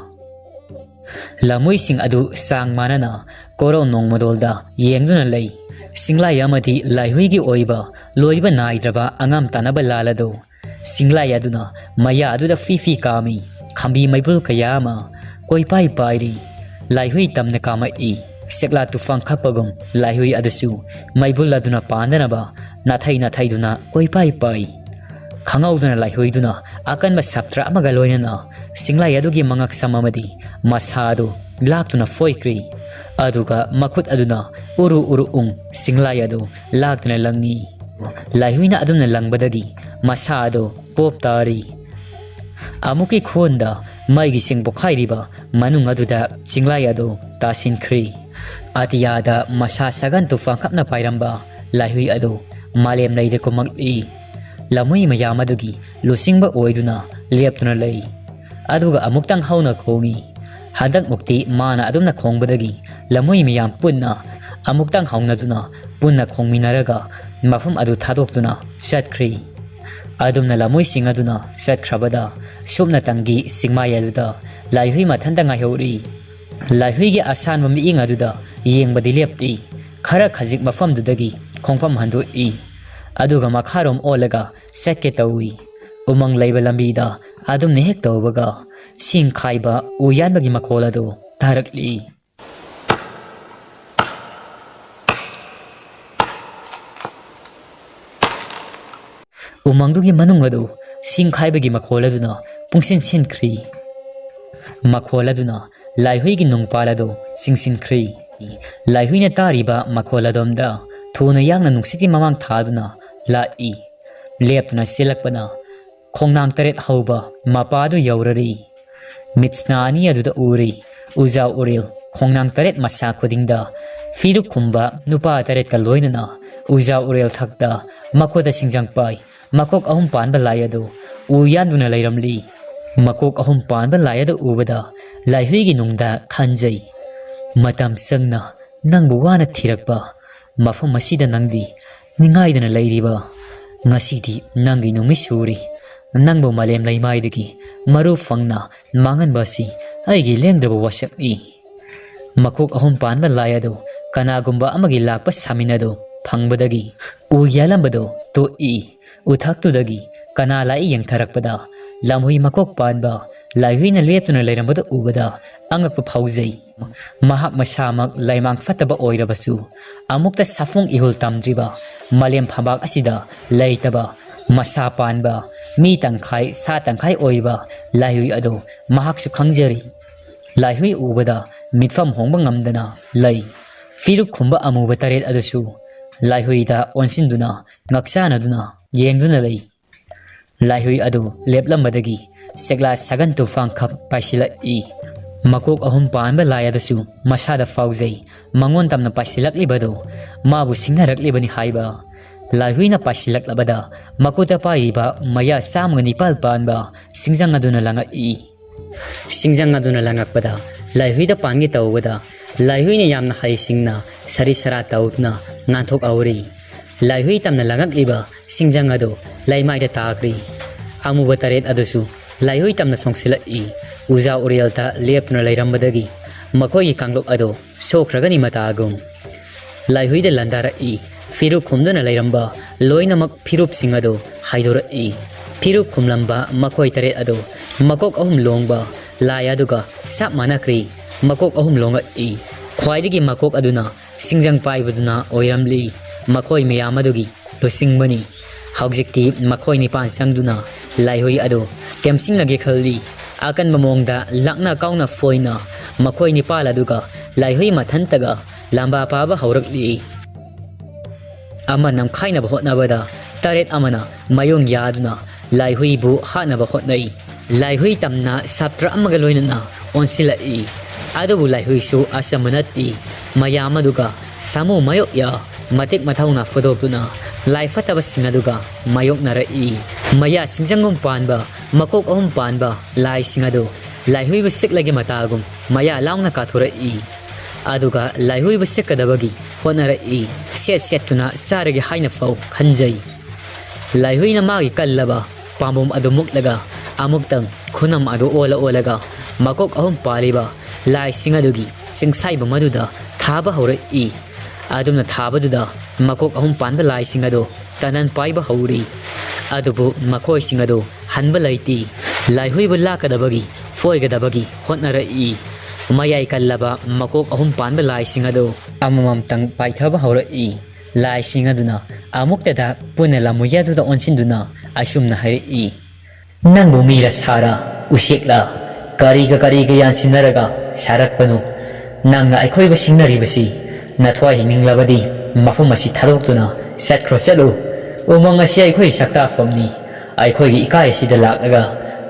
ꯂꯝꯍꯨꯏꯁꯤꯡ ꯑꯗꯨ ꯆꯥꯡ ꯃꯥꯟꯅꯅ ꯀꯣꯔꯧ ꯅꯣꯡꯃꯗꯣꯜꯗ ꯌꯦꯡꯗꯨꯅ ꯂꯩ꯫ ꯆꯤꯡꯂꯥꯏ ꯑꯃꯗꯤ ꯂꯥꯏꯍꯨꯏꯒꯤ ꯑꯣꯏꯕ ꯂꯣꯏꯕ ꯅꯥꯏꯗ꯭ꯔꯕ ꯑꯉꯥꯝ ꯇꯥꯟꯅꯕ ꯂꯥꯜ ꯑꯗꯨ ꯆꯤꯡꯂꯥꯏ ꯑꯗꯨꯅ ꯃꯌꯥ ꯑꯗꯨꯗ ꯐꯤ ꯐꯤ ꯀꯥꯝꯃꯤ꯫ ꯈꯝꯕꯤ ꯃꯩꯕꯨꯜ ꯀꯌꯥ ꯑꯃ ꯀꯣꯏꯄꯥꯏ ꯄꯥꯏꯔꯤ꯫ ꯂꯥꯏꯍꯨꯏ ꯇꯝꯅ ꯀꯥꯝꯃꯛꯏ꯫ ꯁꯦꯛꯂꯥ ꯇꯨꯐꯥꯟ ꯈꯞꯄꯒꯨꯝ ꯂꯥꯏꯍꯨꯏ ꯑꯗꯨꯁꯨ ꯃꯩꯕꯨꯜ ꯑꯗꯨꯅ ꯄꯥꯟꯗꯅꯕ ꯅꯥꯊꯩ ꯅꯥꯊꯩꯗꯨꯅ ꯀꯣꯏꯄꯥꯏ ꯄꯥꯏ꯫ ꯈꯪꯍꯧꯗꯅ ꯂꯥꯏꯍꯨꯏꯗꯨꯅ ꯑꯀꯟꯕ ꯁꯞꯇ꯭ꯔ ꯑꯃꯒ ꯂꯣꯏꯅꯅ ꯆꯤꯡꯂꯥꯏ ꯑꯗꯨꯒꯤ ꯃꯉꯛꯁꯝ ꯑꯃꯗꯤ ꯃꯁꯥ ꯑꯗꯨ ꯂꯥꯛꯇꯨꯅ ꯐꯣꯏꯈ꯭ꯔꯤ꯫ ꯑꯗꯨꯒ ꯃꯈꯨꯠ ꯑꯗꯨꯅ ꯎꯔꯨ ꯎꯔꯨ ꯎꯪ ꯆꯤꯡꯂꯥꯏ ꯑꯗꯨ ꯂꯥꯛꯇꯨꯅ ꯂꯪꯉꯤ꯫ ꯂꯥꯏꯍꯨꯏꯅ ꯑꯗꯨꯝꯅ ꯂꯪꯕꯗꯒꯤ ꯃꯁꯥ ꯑꯗꯨ ꯄꯣꯞ ꯇꯥꯔꯤ꯫ ꯑꯃꯨꯛꯀꯤ ꯈꯨꯑꯣꯟꯗ ꯃꯩꯒꯤ ꯆꯤꯡ ꯄꯣꯈꯥꯏꯔꯤꯕ ꯃꯅꯨꯡ ꯑꯗꯨꯗ ꯆꯤꯡꯂꯥꯏ ꯑꯗꯨ ꯇꯥꯁꯤꯟꯈ꯭ꯔꯤ꯫ ꯑꯇꯤꯌꯥꯗ ꯃꯁꯥ ꯁꯥꯒꯟ ꯇꯨꯐꯥꯟ ꯈꯞꯅ ꯄꯥꯏꯔꯝꯕ ꯂꯥꯏꯍꯨꯏ ꯑꯗꯨ ꯃꯥꯂꯦꯝ ꯂꯩꯗ ꯀꯨꯝꯃꯛꯂꯤ꯫ ꯂꯝꯍꯨꯏ ꯃꯌꯥꯝ ꯑꯗꯨꯒꯤ ꯂꯨꯆꯤꯡꯕ ꯑꯣꯏꯗꯨꯅ ꯂꯦꯞꯇꯨꯅ ꯂꯩ꯫ ꯑꯗꯨꯒ ꯑꯃꯨꯛꯇꯪ ꯍꯧꯅ ꯈꯣꯡꯏ꯫ ꯍꯟꯗꯛꯃꯨꯛꯇꯤ ꯃꯥꯅ ꯑꯗꯨꯝꯅ ꯈꯣꯡꯕꯗꯒꯤ ꯂꯝꯍꯨꯏ ꯃꯌꯥꯝ ꯄꯨꯟꯅ ꯑꯃꯨꯛꯇꯪ ꯍꯧꯅꯗꯨꯅ ꯄꯨꯟꯅ ꯈꯣꯡꯃꯤꯟꯅꯔꯒ ꯃꯐꯝ ꯑꯗꯨ ꯊꯥꯗꯣꯛꯇꯨꯅ ꯆꯠꯈ꯭ꯔꯤ꯫ ꯑꯗꯨꯝꯅ ꯂꯝꯍꯨꯏꯁꯤꯡ ꯑꯗꯨꯅ ꯆꯠꯈ꯭ꯔꯕꯗ ꯁꯨꯞꯅꯇꯪꯒꯤ ꯆꯤꯡꯃꯥꯏ ꯑꯗꯨꯗ ꯂꯥꯏꯍꯨꯏ ꯃꯊꯟꯇ ꯉꯥꯏꯍꯧꯔꯤ꯫ ꯂꯥꯏꯍꯨꯏꯒꯤ ꯑꯁꯥꯟꯕ ꯃꯤꯠꯌꯦꯡ ꯑꯗꯨꯗ ꯌꯦꯡꯕꯗꯤ ꯂꯦꯞꯇꯦ꯫ ꯈꯔ ꯈꯖꯤꯛ ꯃꯐꯝꯗꯨꯗꯒꯤ ꯈꯣꯡꯐꯝ ꯍꯟꯗꯣꯛꯏ꯫ ꯑꯗꯨꯒ ꯃꯈꯥꯔꯣꯝ ꯑꯣꯜꯂꯒ ꯆꯠꯀꯦ ꯇꯧꯏ꯫ ꯎꯃꯪ ꯂꯩꯕ ꯂꯝꯕꯤꯗ ꯑꯗꯨꯝꯅ ꯍꯦꯛ ꯇꯧꯕꯒ ꯁꯤꯡ ꯈꯥꯏꯕ ꯎ ꯌꯥꯟꯕꯒꯤ ꯃꯈꯣꯜ ꯑꯗꯨ ꯇꯥꯔꯛꯂꯤ꯫ ꯎꯃꯪꯗꯨꯒꯤ ꯃꯅꯨꯡ ꯑꯗꯨ ꯁꯤꯡ ꯈꯥꯏꯕꯒꯤ ꯃꯈꯣꯜ ꯑꯗꯨꯅ ꯄꯨꯡꯁꯤꯟ ꯁꯤꯟꯈ꯭ꯔꯤ꯫ ꯃꯈꯣꯜ ꯑꯗꯨꯅ ꯂꯥꯏꯍꯨꯏꯒꯤ ꯅꯨꯡꯄꯥꯜ ꯑꯗꯨ ꯆꯤꯡꯁꯤꯟꯈ꯭ꯔꯤ꯫ ꯂꯥꯏꯍꯨꯏꯅ ꯇꯥꯔꯤꯕ ꯃꯈꯣꯜ ꯑꯗꯣꯝꯗ ꯊꯨꯅ ꯌꯥꯡꯅ ꯅꯨꯡꯁꯤꯠꯀꯤ ꯃꯃꯥꯡ ꯊꯥꯗꯨꯅ ꯂꯥꯛꯏ꯫ ꯂꯦꯞꯇꯨꯅ ꯆꯦꯜꯂꯛꯄꯅ ꯈꯣꯡꯅꯥꯡ ꯇꯔꯦꯠ ꯍꯧꯕ ꯃꯄꯥ ꯑꯗꯨ ꯌꯧꯔꯔꯤ꯫ ꯃꯤꯠꯁꯅꯥ ꯑꯅꯤ ꯑꯗꯨꯗ ꯎꯔꯤ ꯎꯖꯥ ꯎꯔꯦꯜ ꯈꯣꯡꯅꯥꯡ ꯇꯔꯦꯠ ꯃꯁꯥ ꯈꯨꯗꯤꯡꯗ ꯐꯤꯔꯨꯛ ꯈꯨꯝꯕ ꯅꯨꯄꯥ ꯇꯔꯦꯠꯀ ꯂꯣꯏꯅꯅ ꯎꯖꯥ ꯎꯔꯦꯜ ꯊꯛꯇ ꯃꯈꯨꯠꯇ ꯁꯤꯡꯖꯪ ꯄꯥꯏ ꯃꯀꯣꯛ ꯑꯍꯨꯝ ꯄꯥꯟꯕ ꯂꯥꯏ ꯑꯗꯨ ꯎ ꯌꯥꯟꯗꯨꯅ ꯂꯩꯔꯝꯂꯤ꯫ ꯃꯀꯣꯛ ꯑꯍꯨꯝ ꯄꯥꯟꯕ ꯂꯥꯏ ꯑꯗꯨ ꯎꯕꯗ ꯂꯥꯏꯍꯨꯏꯒꯤ ꯅꯨꯡꯗ ꯈꯟꯖꯩ꯫ ꯃꯇꯝ ꯆꯪꯅ ꯅꯪꯕꯨ ꯋꯥꯅ ꯊꯤꯔꯛꯄ ꯃꯐꯝ ꯑꯁꯤꯗ ꯅꯪꯗꯤ ꯅꯤꯡꯉꯥꯏꯗꯅ ꯂꯩꯔꯤꯕ꯫ ꯉꯁꯤꯗꯤ ꯅꯪꯒꯤ ꯅꯨꯃꯤꯠ ꯁꯨꯔꯤ꯫ ꯅꯪꯕꯨ ꯃꯥꯂꯦꯝ ꯂꯩꯃꯥꯏꯗꯒꯤ ꯃꯔꯨ ꯐꯪꯅ ꯃꯥꯡꯍꯟꯕ ꯑꯁꯤ ꯑꯩꯒꯤ ꯂꯦꯡꯗ꯭ꯔꯕ ꯋꯥꯁꯛꯅꯤ꯫ ꯃꯀꯣꯛ ꯑꯍꯨꯝ ꯄꯥꯟꯕ ꯂꯥꯏ ꯑꯗꯨ ꯀꯅꯥꯒꯨꯝꯕ ꯑꯃꯒꯤ ꯂꯥꯛꯄ ꯁꯥꯃꯤꯟ ꯑꯗꯨ ꯐꯪꯕꯗꯒꯤ ꯎ ꯌꯥꯜꯂꯝꯕꯗꯨ ꯇꯣꯛꯏ꯫ ꯎꯊꯛꯇꯨꯗꯒꯤ ꯀꯅꯥ ꯂꯥꯛꯏ ꯌꯦꯡꯊꯔꯛꯄꯗ ꯂꯝꯍꯨꯏ ꯃꯀꯣꯛ ꯄꯥꯟꯕ ꯂꯥꯏꯍꯨꯏꯅ ꯂꯦꯞꯇꯨꯅ ꯂꯩꯔꯝꯕꯗꯨ ꯎꯕꯗ ꯑꯉꯛꯄ ꯐꯥꯎꯖꯩ꯫ ꯃꯍꯥꯛ ꯃꯁꯥꯃꯛ ꯂꯩꯃꯥꯡ ꯐꯠꯇꯕ ꯑꯣꯏꯔꯕꯁꯨ ꯑꯃꯨꯛꯇ ꯁꯥꯐꯣꯡ ꯏꯍꯨꯜ ꯇꯝꯗ꯭ꯔꯤꯕ ꯃꯥꯂꯦꯝ ꯐꯝꯕꯥꯛ ꯑꯁꯤꯗ ꯂꯩꯇꯕ ꯃꯁꯥ ꯄꯥꯟꯕ ꯃꯤ ꯇꯪꯈꯥꯏ ꯁꯥ ꯇꯪꯈꯥꯏ ꯑꯣꯏꯕ ꯂꯥꯏꯍꯨꯏ ꯑꯗꯨ ꯃꯍꯥꯛꯁꯨ ꯈꯪꯖꯔꯤ꯫ ꯂꯥꯏꯍꯨꯏ ꯎꯕꯗ ꯃꯤꯠꯐꯝ ꯍꯣꯡꯕ ꯉꯝꯗꯅ ꯂꯩ꯫ ꯐꯤꯔꯨꯛ ꯈꯨꯝꯕ ꯑꯃꯨꯕ ꯇꯔꯦꯠ ꯑꯗꯨꯁꯨ ꯂꯥꯏꯍꯨꯏꯗ ꯑꯣꯟꯁꯤꯟꯗꯨꯅ ꯉꯛꯆꯥꯅꯗꯨꯅ ꯌꯦꯡꯗꯨꯅ ꯂꯩ꯫ ꯂꯥꯏꯍꯨꯏ ꯑꯗꯨ ꯂꯦꯞꯂꯝꯕꯗꯒꯤ ꯆꯦꯛꯂꯥ ꯁꯥꯒꯟ ꯇꯨꯐꯥꯡꯈꯛ ꯄꯥꯏꯁꯤꯜꯂꯛꯏ꯫ ꯃꯀꯣꯛ ꯑꯍꯨꯝ ꯄꯥꯟꯕ ꯂꯥꯏ ꯑꯗꯨꯁꯨ ꯃꯁꯥꯗ ꯐꯥꯎꯖꯩ꯫ ꯃꯉꯣꯟ ꯇꯝꯅ ꯄꯥꯏꯁꯤꯜꯂꯛꯂꯤꯕꯗꯨ ꯃꯥꯕꯨ ꯁꯤꯡꯅꯔꯛꯂꯤꯕꯅꯤ ꯍꯥꯏꯕ꯫ ꯂꯥꯏꯍꯨꯏꯅ ꯄꯥꯏꯁꯤꯜꯂꯛꯂꯕꯗ ꯃꯈꯨꯠꯇ ꯄꯥꯏꯔꯤꯕ ꯃꯌꯥ ꯆꯥꯝꯃꯒ ꯅꯤꯄꯥꯜ ꯄꯥꯟꯕ ꯁꯤꯡꯖꯪ ꯑꯗꯨꯅ ꯂꯪꯉꯛꯏ꯫ ꯁꯤꯡꯖꯪ ꯑꯗꯨꯅ ꯂꯪꯉꯛꯄꯗ ꯂꯥꯏꯍꯨꯏꯗ ꯄꯥꯟꯒꯦ ꯇꯧꯕꯗ ꯂꯥꯏꯍꯨꯏꯅ ꯌꯥꯝꯅ ꯍꯩꯁꯤꯡꯅ ꯁꯔꯤ ꯁꯔꯥ ꯇꯧꯗꯨꯅ ꯅꯥꯟꯊꯣꯛꯍꯧꯔꯤ꯫ ꯂꯥꯏꯍꯨꯏ ꯇꯝꯅ ꯂꯪꯉꯛꯂꯤꯕ ꯁꯤꯡꯖꯪ ꯑꯗꯨ ꯂꯩꯃꯥꯏꯗ ꯇꯥꯈ꯭ꯔꯤ꯫ ꯑꯃꯨꯕ ꯇꯔꯦꯠ ꯑꯗꯨꯁꯨ ꯂꯥꯏꯍꯨꯏ ꯇꯝꯅ ꯁꯣꯡꯁꯤꯜꯂꯛꯏ꯫ ꯎꯖꯥ ꯎꯔꯦꯜꯗ ꯂꯦꯞꯇꯨꯅ ꯂꯩꯔꯝꯕꯗꯒꯤ ꯃꯈꯣꯏꯒꯤ ꯀꯥꯡꯂꯨꯞ ꯑꯗꯨ ꯁꯣꯛꯈ꯭ꯔꯒꯅꯤ ꯃꯇꯥꯒꯨꯝ꯫ ꯂꯥꯏꯍꯨꯏꯗ ꯂꯥꯟꯗꯥꯔꯛꯏ꯫ ꯐꯤꯔꯨꯛ ꯈꯨꯝꯗꯨꯅ ꯂꯩꯔꯝꯕ ꯂꯣꯏꯅꯃꯛ ꯐꯤꯔꯨꯞꯁꯤꯡ ꯑꯗꯨ ꯍꯥꯏꯗꯣꯔꯛꯏ꯫ ꯐꯤꯔꯨꯛ ꯈꯨꯝꯂꯝꯕ ꯃꯈꯣꯏ ꯇꯔꯦꯠ ꯑꯗꯨ ꯃꯀꯣꯛ ꯑꯍꯨꯝ ꯂꯣꯡꯕ ꯂꯥꯏ ꯑꯗꯨꯒ ꯆꯞ ꯃꯥꯟꯅꯈ꯭ꯔꯤ꯫ ꯃꯀꯣꯛ ꯑꯍꯨꯝ ꯂꯣꯡꯉꯛꯏ꯫ ꯈ꯭ꯋꯥꯏꯗꯒꯤ ꯃꯀꯣꯛ ꯑꯗꯨꯅ ꯁꯤꯡꯖꯪ ꯄꯥꯏꯕꯗꯨꯅ ꯑꯣꯏꯔꯝꯂꯤ꯫ ꯃꯈꯣꯏ ꯃꯌꯥꯝ ꯑꯗꯨꯒꯤ ꯂꯨꯆꯤꯡꯕꯅꯤ꯫ ꯍꯧꯖꯤꯛꯇꯤ ꯃꯈꯣꯏ ꯅꯤꯄꯥꯟ ꯆꯪꯗꯨꯅ ꯂꯥꯏꯍꯨꯏ ꯑꯗꯨ ꯇꯦꯝꯁꯤꯡꯂꯒꯦ ꯈꯜꯂꯤ꯫ ꯑꯀꯟꯕ ꯃꯑꯣꯡꯗ ꯂꯥꯛꯅ ꯀꯥꯎꯅ ꯐꯣꯏꯅ ꯃꯈꯣꯏ ꯅꯤꯄꯥꯜ ꯑꯗꯨꯒ ꯂꯥꯏꯍꯨꯏ ꯃꯊꯟꯇꯒ ꯂꯥꯝꯕꯥ ꯄꯥꯕ ꯍꯧꯔꯛꯂꯤ꯫ ꯑꯃ ꯅꯝꯈꯥꯏꯅꯕ ꯍꯣꯠꯅꯕꯗ ꯇꯔꯦꯠ ꯑꯃꯅ ꯃꯥꯌꯣꯡ ꯌꯥꯗꯨꯅ ꯂꯥꯏꯍꯨꯏꯕꯨ ꯍꯥꯠꯅꯕ ꯍꯣꯠꯅꯩ꯫ ꯂꯥꯏꯍꯨꯏ ꯇꯝꯅ ꯁꯥꯇ꯭ꯔ ꯑꯃꯒ ꯂꯣꯏꯅꯅ ꯑꯣꯟꯁꯤꯜꯂꯛꯏ꯫ ꯑꯗꯨꯕꯨ ꯂꯥꯏꯍꯨꯏꯁꯨ ꯑꯆꯝꯕ ꯅꯠꯇꯦ꯫ ꯃꯌꯥꯝ ꯑꯗꯨꯒ ꯁꯥꯃꯨ ꯃꯥꯌꯣꯛꯌꯥ ꯃꯇꯤꯛ ꯃꯊꯧꯅ ꯐꯨꯗꯣꯛꯇꯨꯅ ꯂꯥꯏ ꯐꯠꯇꯕꯁꯤꯡ ꯑꯗꯨꯒ ꯃꯥꯌꯣꯛꯅꯔꯛꯏ꯫ ꯃꯌꯥ ꯁꯤꯡꯖꯪꯒꯨꯝ ꯄꯥꯟꯕ, ꯃꯀꯣꯛ ꯑꯍꯨꯝ ꯄꯥꯟꯕ ꯂꯥꯏꯁꯤꯡ ꯑꯗꯨ ꯂꯥꯏꯍꯨꯏꯕꯨ ꯁꯤꯛꯂꯒꯦ ꯃꯇꯥꯒꯨꯝ ꯃꯌꯥ ꯂꯥꯎꯅ ꯀꯥꯊꯣꯔꯛꯏ꯫ ꯑꯗꯨꯒ ꯂꯥꯏꯍꯨꯏꯕꯨ ꯁꯤꯛꯀꯗꯕꯒꯤ ꯍꯣꯠꯅꯔꯛꯏ꯫ ꯁꯦꯠ ꯁꯦꯠꯇꯨꯅ ꯆꯥꯔꯒꯦ ꯍꯥꯏꯅ ꯐꯥꯎ ꯈꯟꯖꯩ꯫ ꯂꯥꯏꯍꯨꯏꯅ ꯃꯥꯒꯤ ꯀꯜꯂꯕ ꯄꯥꯝꯕꯣꯝ ꯑꯗꯨ ꯃꯨꯛꯂꯒ ꯑꯃꯨꯛꯇꯪ ꯈꯨꯅꯝ ꯑꯗꯨ ꯑꯣꯜꯂ ꯑꯣꯜꯂꯒ ꯃꯀꯣꯛ ꯑꯍꯨꯝ ꯄꯥꯜꯂꯤꯕ ꯂꯥꯏꯁꯤꯡ ꯑꯗꯨꯒꯤ ꯆꯤꯡꯁꯥꯏꯕ ꯃꯗꯨꯗ ꯊꯥꯕ ꯍꯧꯔꯛꯏ꯫ ꯑꯗꯨꯝꯅ ꯊꯥꯕꯗꯨꯗ ꯃꯀꯣꯛ ꯑꯍꯨꯝ ꯄꯥꯟꯕ ꯂꯥꯏꯁꯤꯡ ꯑꯗꯨ ꯇꯅꯟ ꯄꯥꯏꯕ ꯍꯧꯔꯤ꯫ ꯑꯗꯨꯕꯨ ꯃꯈꯣꯏꯁꯤꯡ ꯑꯗꯨ ꯍꯟꯕ ꯂꯩꯇꯦ꯫ ꯂꯥꯏꯍꯨꯏꯕꯨ ꯂꯥꯛꯀꯗꯕꯒꯤ, ꯐꯣꯏꯒꯗꯕꯒꯤ ꯍꯣꯠꯅꯔꯛꯏ꯫ ꯃꯌꯥꯏ ꯀꯜꯂꯕ ꯃꯀꯣꯛ ꯑꯍꯨꯝ ꯄꯥꯟꯕ ꯂꯥꯏꯁꯤꯡ ꯑꯗꯨ ꯑꯃꯃꯝꯇꯪ ꯄꯥꯏꯊꯕ ꯍꯧꯔꯛꯏ꯫ ꯂꯥꯏꯁꯤꯡ ꯑꯗꯨꯅ ꯑꯃꯨꯛꯇꯗ ꯄꯨꯟꯅ ꯂꯝꯃꯨꯌꯥꯗꯨꯗ ꯑꯣꯟꯁꯤꯟꯗꯨꯅ ꯑꯁꯨꯝꯅ ꯍꯥꯏꯔꯛꯏ, "ꯅꯪꯕꯨ ꯃꯤꯔ ꯁꯥꯔ, ꯎꯆꯦꯛꯂ? ꯀꯔꯤꯒ ꯀꯔꯤꯒ ꯌꯥꯟꯁꯤꯟꯅꯔꯒ ꯁꯥꯔꯛꯄꯅꯣ? ꯅꯪꯅ ꯑꯩꯈꯣꯏꯕꯨ ꯁꯤꯡꯅꯔꯤꯕꯁꯤ? ꯅꯊ꯭ꯋꯥꯏ ꯍꯤꯡꯅꯤꯡꯂꯕꯗꯤ ꯃꯐꯝ ꯑꯁꯤ ꯊꯥꯗꯣꯛꯇꯨꯅ ꯆꯠꯈ꯭ꯔꯣ, ꯆꯠꯂꯨ꯫ ꯎꯃꯪ ꯑꯁꯤ ꯑꯩꯈꯣꯏꯒꯤ ꯁꯛꯇꯥꯛꯐꯝꯅꯤ꯫ ꯑꯩꯈꯣꯏꯒꯤ ꯏꯀꯥꯏ ꯑꯁꯤꯗ ꯂꯥꯛꯂꯒ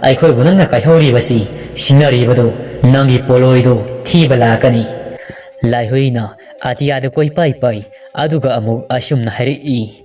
ꯑꯩꯈꯣꯏꯕꯨ ꯅꯪꯅ ꯀꯥꯏꯍꯧꯔꯤꯕꯁꯤ, ꯁꯤꯡꯅꯔꯤꯕꯗꯨ ꯅꯪꯒꯤ ꯄꯣꯂꯣꯏꯗꯨ ꯊꯤꯕ ꯂꯥꯛꯀꯅꯤ꯫" ꯂꯥꯏꯍꯨꯏꯅ ꯑꯇꯤꯌꯥꯗ ꯀꯣꯏꯄꯥꯏ ꯄꯥꯏ, ꯑꯗꯨꯒ ꯑꯃꯨꯛ ꯑꯁꯨꯝꯅ ꯍꯥꯏꯔꯛꯏ,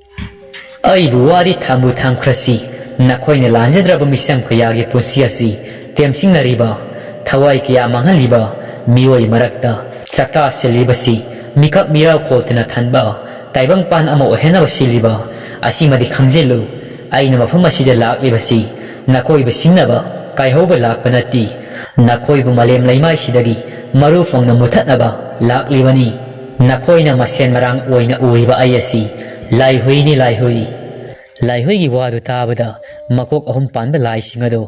"ꯑꯩꯕꯨ ꯋꯥꯗꯤ ꯊꯝꯕꯨ ꯊꯝꯈ꯭ꯔꯁꯤ, ꯅꯈꯣꯏꯅ ꯂꯥꯟꯖꯗ꯭ꯔꯕ ꯃꯤꯁꯝ ꯀꯌꯥꯒꯤ ꯄꯨꯟꯁꯤ ꯑꯁꯤ ꯇꯦꯝꯁꯤꯡꯅꯔꯤꯕ, ꯊꯋꯥꯏ ꯀꯌꯥ ꯃꯥꯡꯍꯜꯂꯤꯕ ꯃꯤꯑꯣꯏ ꯃꯔꯛꯇ ꯆꯥꯛꯇꯥ ꯁꯤꯜꯂꯤꯕꯁꯤ, ꯃꯤꯀꯞ ꯃꯤꯔꯥꯎ ꯀꯣꯜꯇꯅ ꯊꯟꯕ ꯇꯥꯏꯕꯪꯄꯥꯟ ꯑꯃ ꯑꯣꯏꯍꯟꯅꯕ ꯁꯤꯜꯂꯤꯕ ꯑꯁꯤꯃꯗꯤ ꯈꯪꯖꯤꯜꯂꯨ꯫ ꯑꯩꯅ ꯃꯐꯝ ꯑꯁꯤꯗ ꯂꯥꯛꯂꯤꯕꯁꯤ ꯅꯈꯣꯏꯕꯨ ꯁꯤꯡꯅꯕ, ꯀꯥꯏꯍꯧꯕ ꯂꯥꯛꯄ ꯅꯠꯇꯦ꯫ ꯅꯈꯣꯏꯕꯨ ꯃꯥꯂꯦꯝ ꯂꯩꯃꯥꯏꯁꯤꯗꯒꯤ ꯃꯔꯨ ꯐꯪꯅ ꯃꯨꯊꯠꯅꯕ ꯂꯥꯛꯂꯤꯕꯅꯤ꯫ ꯅꯈꯣꯏꯅ ꯃꯁꯦꯟ ꯃꯔꯥꯡ ꯑꯣꯏꯅ ꯎꯔꯤꯕ ꯑꯩ ꯑꯁꯤ ꯂꯥꯏꯍꯨꯏꯅꯤ, ꯂꯥꯏꯍꯨꯏ꯫" ꯂꯥꯏꯍꯨꯏꯒꯤ ꯋꯥꯗꯨ ꯇꯥꯕꯗ ꯃꯀꯣꯛ ꯑꯍꯨꯝ ꯄꯥꯟꯕ ꯂꯥꯏꯁꯤꯡ ꯑꯗꯨ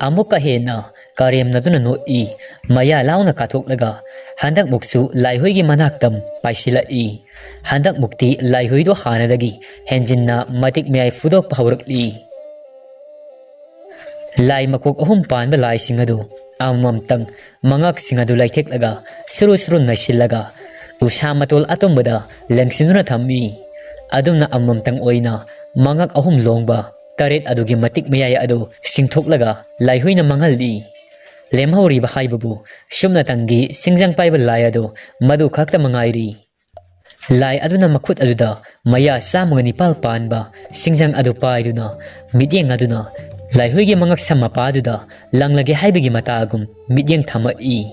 ꯑꯃꯨꯛꯀ ꯍꯦꯟꯅ ꯀꯔꯦꯝꯅꯗꯨꯅ ꯅꯣꯛꯏ꯫ ꯃꯌꯥ ꯂꯥꯎꯅ ꯀꯥꯊꯣꯛꯂꯒ ꯍꯟꯗꯛꯃꯨꯛꯁꯨ ꯂꯥꯏꯍꯨꯏꯒꯤ ꯃꯅꯥꯛꯇ ꯄꯥꯏꯁꯤꯜꯂꯛꯏ꯫ ꯍꯟꯗꯛꯃꯨꯛꯇꯤ ꯂꯥꯏꯍꯨꯏꯗꯣ ꯍꯥꯟꯅꯗꯒꯤ ꯍꯦꯟꯖꯤꯟꯅ ꯃꯇꯤꯛ ꯃꯌꯥꯏ ꯐꯨꯗꯣꯛꯄ ꯍꯧꯔꯛꯂꯤ꯫ ꯂꯥꯏ ꯃꯀꯣꯛ ꯑꯍꯨꯝ ꯄꯥꯟꯕ ꯂꯥꯏꯁꯤꯡ ꯑꯗꯨ ꯑꯃꯃꯝꯇꯪ ꯃꯉꯛꯁꯤꯡ ꯑꯗꯨ ꯂꯩꯊꯦꯛꯂꯒ ꯁꯨꯔꯨ ꯁꯨꯔꯨ ꯅꯩꯁꯤꯜꯂꯒ ꯎꯁꯥ ꯃꯇꯣꯜ ꯑꯇꯨꯝꯕꯗ ꯂꯦꯡꯁꯤꯟꯗꯨꯅ ꯊꯝꯃꯤ꯫ ꯑꯗꯨꯝꯅ ꯑꯃꯃꯝꯇꯪ ꯑꯣꯏꯅ ꯃꯉꯛ ꯑꯍꯨꯝ ꯂꯣꯡꯕ ꯇꯔꯦꯠ ꯑꯗꯨꯒꯤ ꯃꯇꯤꯛ ꯃꯌꯥꯏ ꯑꯗꯨ ꯁꯤꯡꯊꯣꯛꯂꯒ ꯂꯥꯏꯍꯨꯏꯅ ꯃꯥꯡꯍꯜꯂꯤ꯫ ꯂꯦꯝꯍꯧꯔꯤꯕ ꯍꯥꯏꯕꯕꯨ ꯁꯨꯞꯅꯇꯪꯒꯤ ꯁꯤꯡꯖꯪ ꯄꯥꯏꯕ ꯂꯥꯏ ꯑꯗꯨ ꯃꯗꯨ ꯈꯛꯇ ꯃꯉꯥꯏꯔꯤ꯫ ꯂꯥꯏ ꯑꯗꯨꯅ ꯃꯈꯨꯠ ꯑꯗꯨꯗ ꯃꯌꯥ ꯆꯥꯝꯃꯒ ꯅꯤꯄꯥꯜ ꯄꯥꯟꯕ ꯁꯤꯡꯖꯪ ꯑꯗꯨ ꯄꯥꯏꯗꯨꯅ ꯃꯤꯠꯌꯦꯡ ꯑꯗꯨꯅ ꯂꯥꯏꯍꯨꯏꯒꯤ ꯃꯉꯛꯁꯝ ꯃꯄꯥꯗꯨꯗ ꯂꯪꯂꯒꯦ ꯍꯥꯏꯕꯒꯤ ꯃꯇꯥꯒꯨꯝ ꯃꯤꯠꯌꯦꯡ ꯊꯝꯃꯛꯏ꯫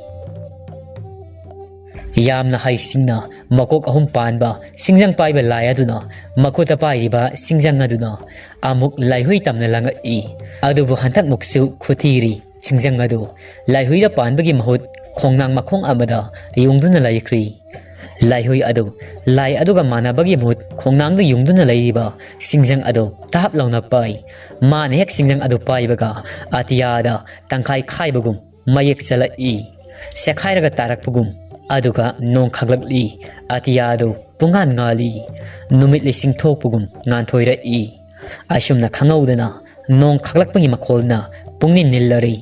ꯌꯥꯝꯅ ꯍꯩꯁꯤꯡꯅ ꯃꯀꯣꯛ ꯑꯍꯨꯝ ꯄꯥꯟꯕ ꯁꯤꯡꯖꯪ ꯄꯥꯏꯕ ꯂꯥꯏ ꯑꯗꯨꯅ ꯃꯈꯨꯠꯇ ꯄꯥꯏꯔꯤꯕ ꯁꯤꯡꯖꯪ ꯑꯗꯨꯅ ꯑꯃꯨꯛ ꯂꯥꯏꯍꯨꯏ ꯇꯝꯅ ꯂꯪꯉꯛꯏ꯫ ꯑꯗꯨꯕꯨ ꯍꯟꯗꯛꯃꯨꯛꯁꯨ ꯈꯨꯊꯤꯔꯤ꯫ ꯁꯤꯡꯖꯪ ꯑꯗꯨ ꯂꯥꯏꯍꯨꯏꯗ ꯄꯥꯟꯕꯒꯤ ꯃꯍꯨꯠ ꯈꯣꯡꯅꯥꯡ ꯃꯈꯣꯡ ꯑꯃꯗ ꯌꯨꯡꯗꯨꯅ ꯂꯩꯈ꯭ꯔꯤ꯫ ꯂꯥꯏꯍꯨꯏ ꯑꯗꯨ ꯂꯥꯏ ꯑꯗꯨꯒ ꯃꯥꯟꯅꯕꯒꯤ ꯃꯍꯨꯠ ꯈꯣꯡꯅꯥꯡꯗ ꯌꯨꯡꯗꯨꯅ ꯂꯩꯔꯤꯕ ꯁꯤꯡꯖꯪ ꯑꯗꯨ ꯇꯥꯞ ꯂꯥꯎꯅ ꯄꯥꯏ꯫ ꯃꯥꯅ ꯍꯦꯛ ꯁꯤꯡꯖꯪ ꯑꯗꯨ ꯄꯥꯏꯕꯒ ꯑꯇꯤꯌꯥꯗ ꯇꯪꯈꯥꯏ ꯈꯥꯏꯕꯒꯨꯝ ꯃꯌꯦꯛ ꯆꯜꯂꯛꯏ꯫ ꯁꯦꯈꯥꯏꯔꯒ ꯇꯥꯔꯛꯄꯒꯨꯝ꯫ ꯑꯗꯨꯒ ꯅꯣꯡ ꯈꯥꯛꯂꯛꯂꯤ꯫ ꯑꯇꯤꯌꯥ ꯑꯗꯨ ꯄꯨꯡꯉꯥꯟ ꯉꯥꯜꯂꯤ꯫ ꯅꯨꯃꯤꯠ ꯂꯩꯁꯤꯡ ꯊꯣꯛꯄꯒꯨꯝ ꯉꯥꯟꯊꯣꯏꯔꯛꯏ꯫ ꯑꯁꯨꯝꯅ ꯈꯪꯍꯧꯗꯅ ꯅꯣꯡ ꯈꯥꯛꯂꯛꯄꯒꯤ ꯃꯈꯣꯜꯅ ꯄꯨꯡꯅꯤꯟ ꯅꯤꯜꯂꯔꯤ꯫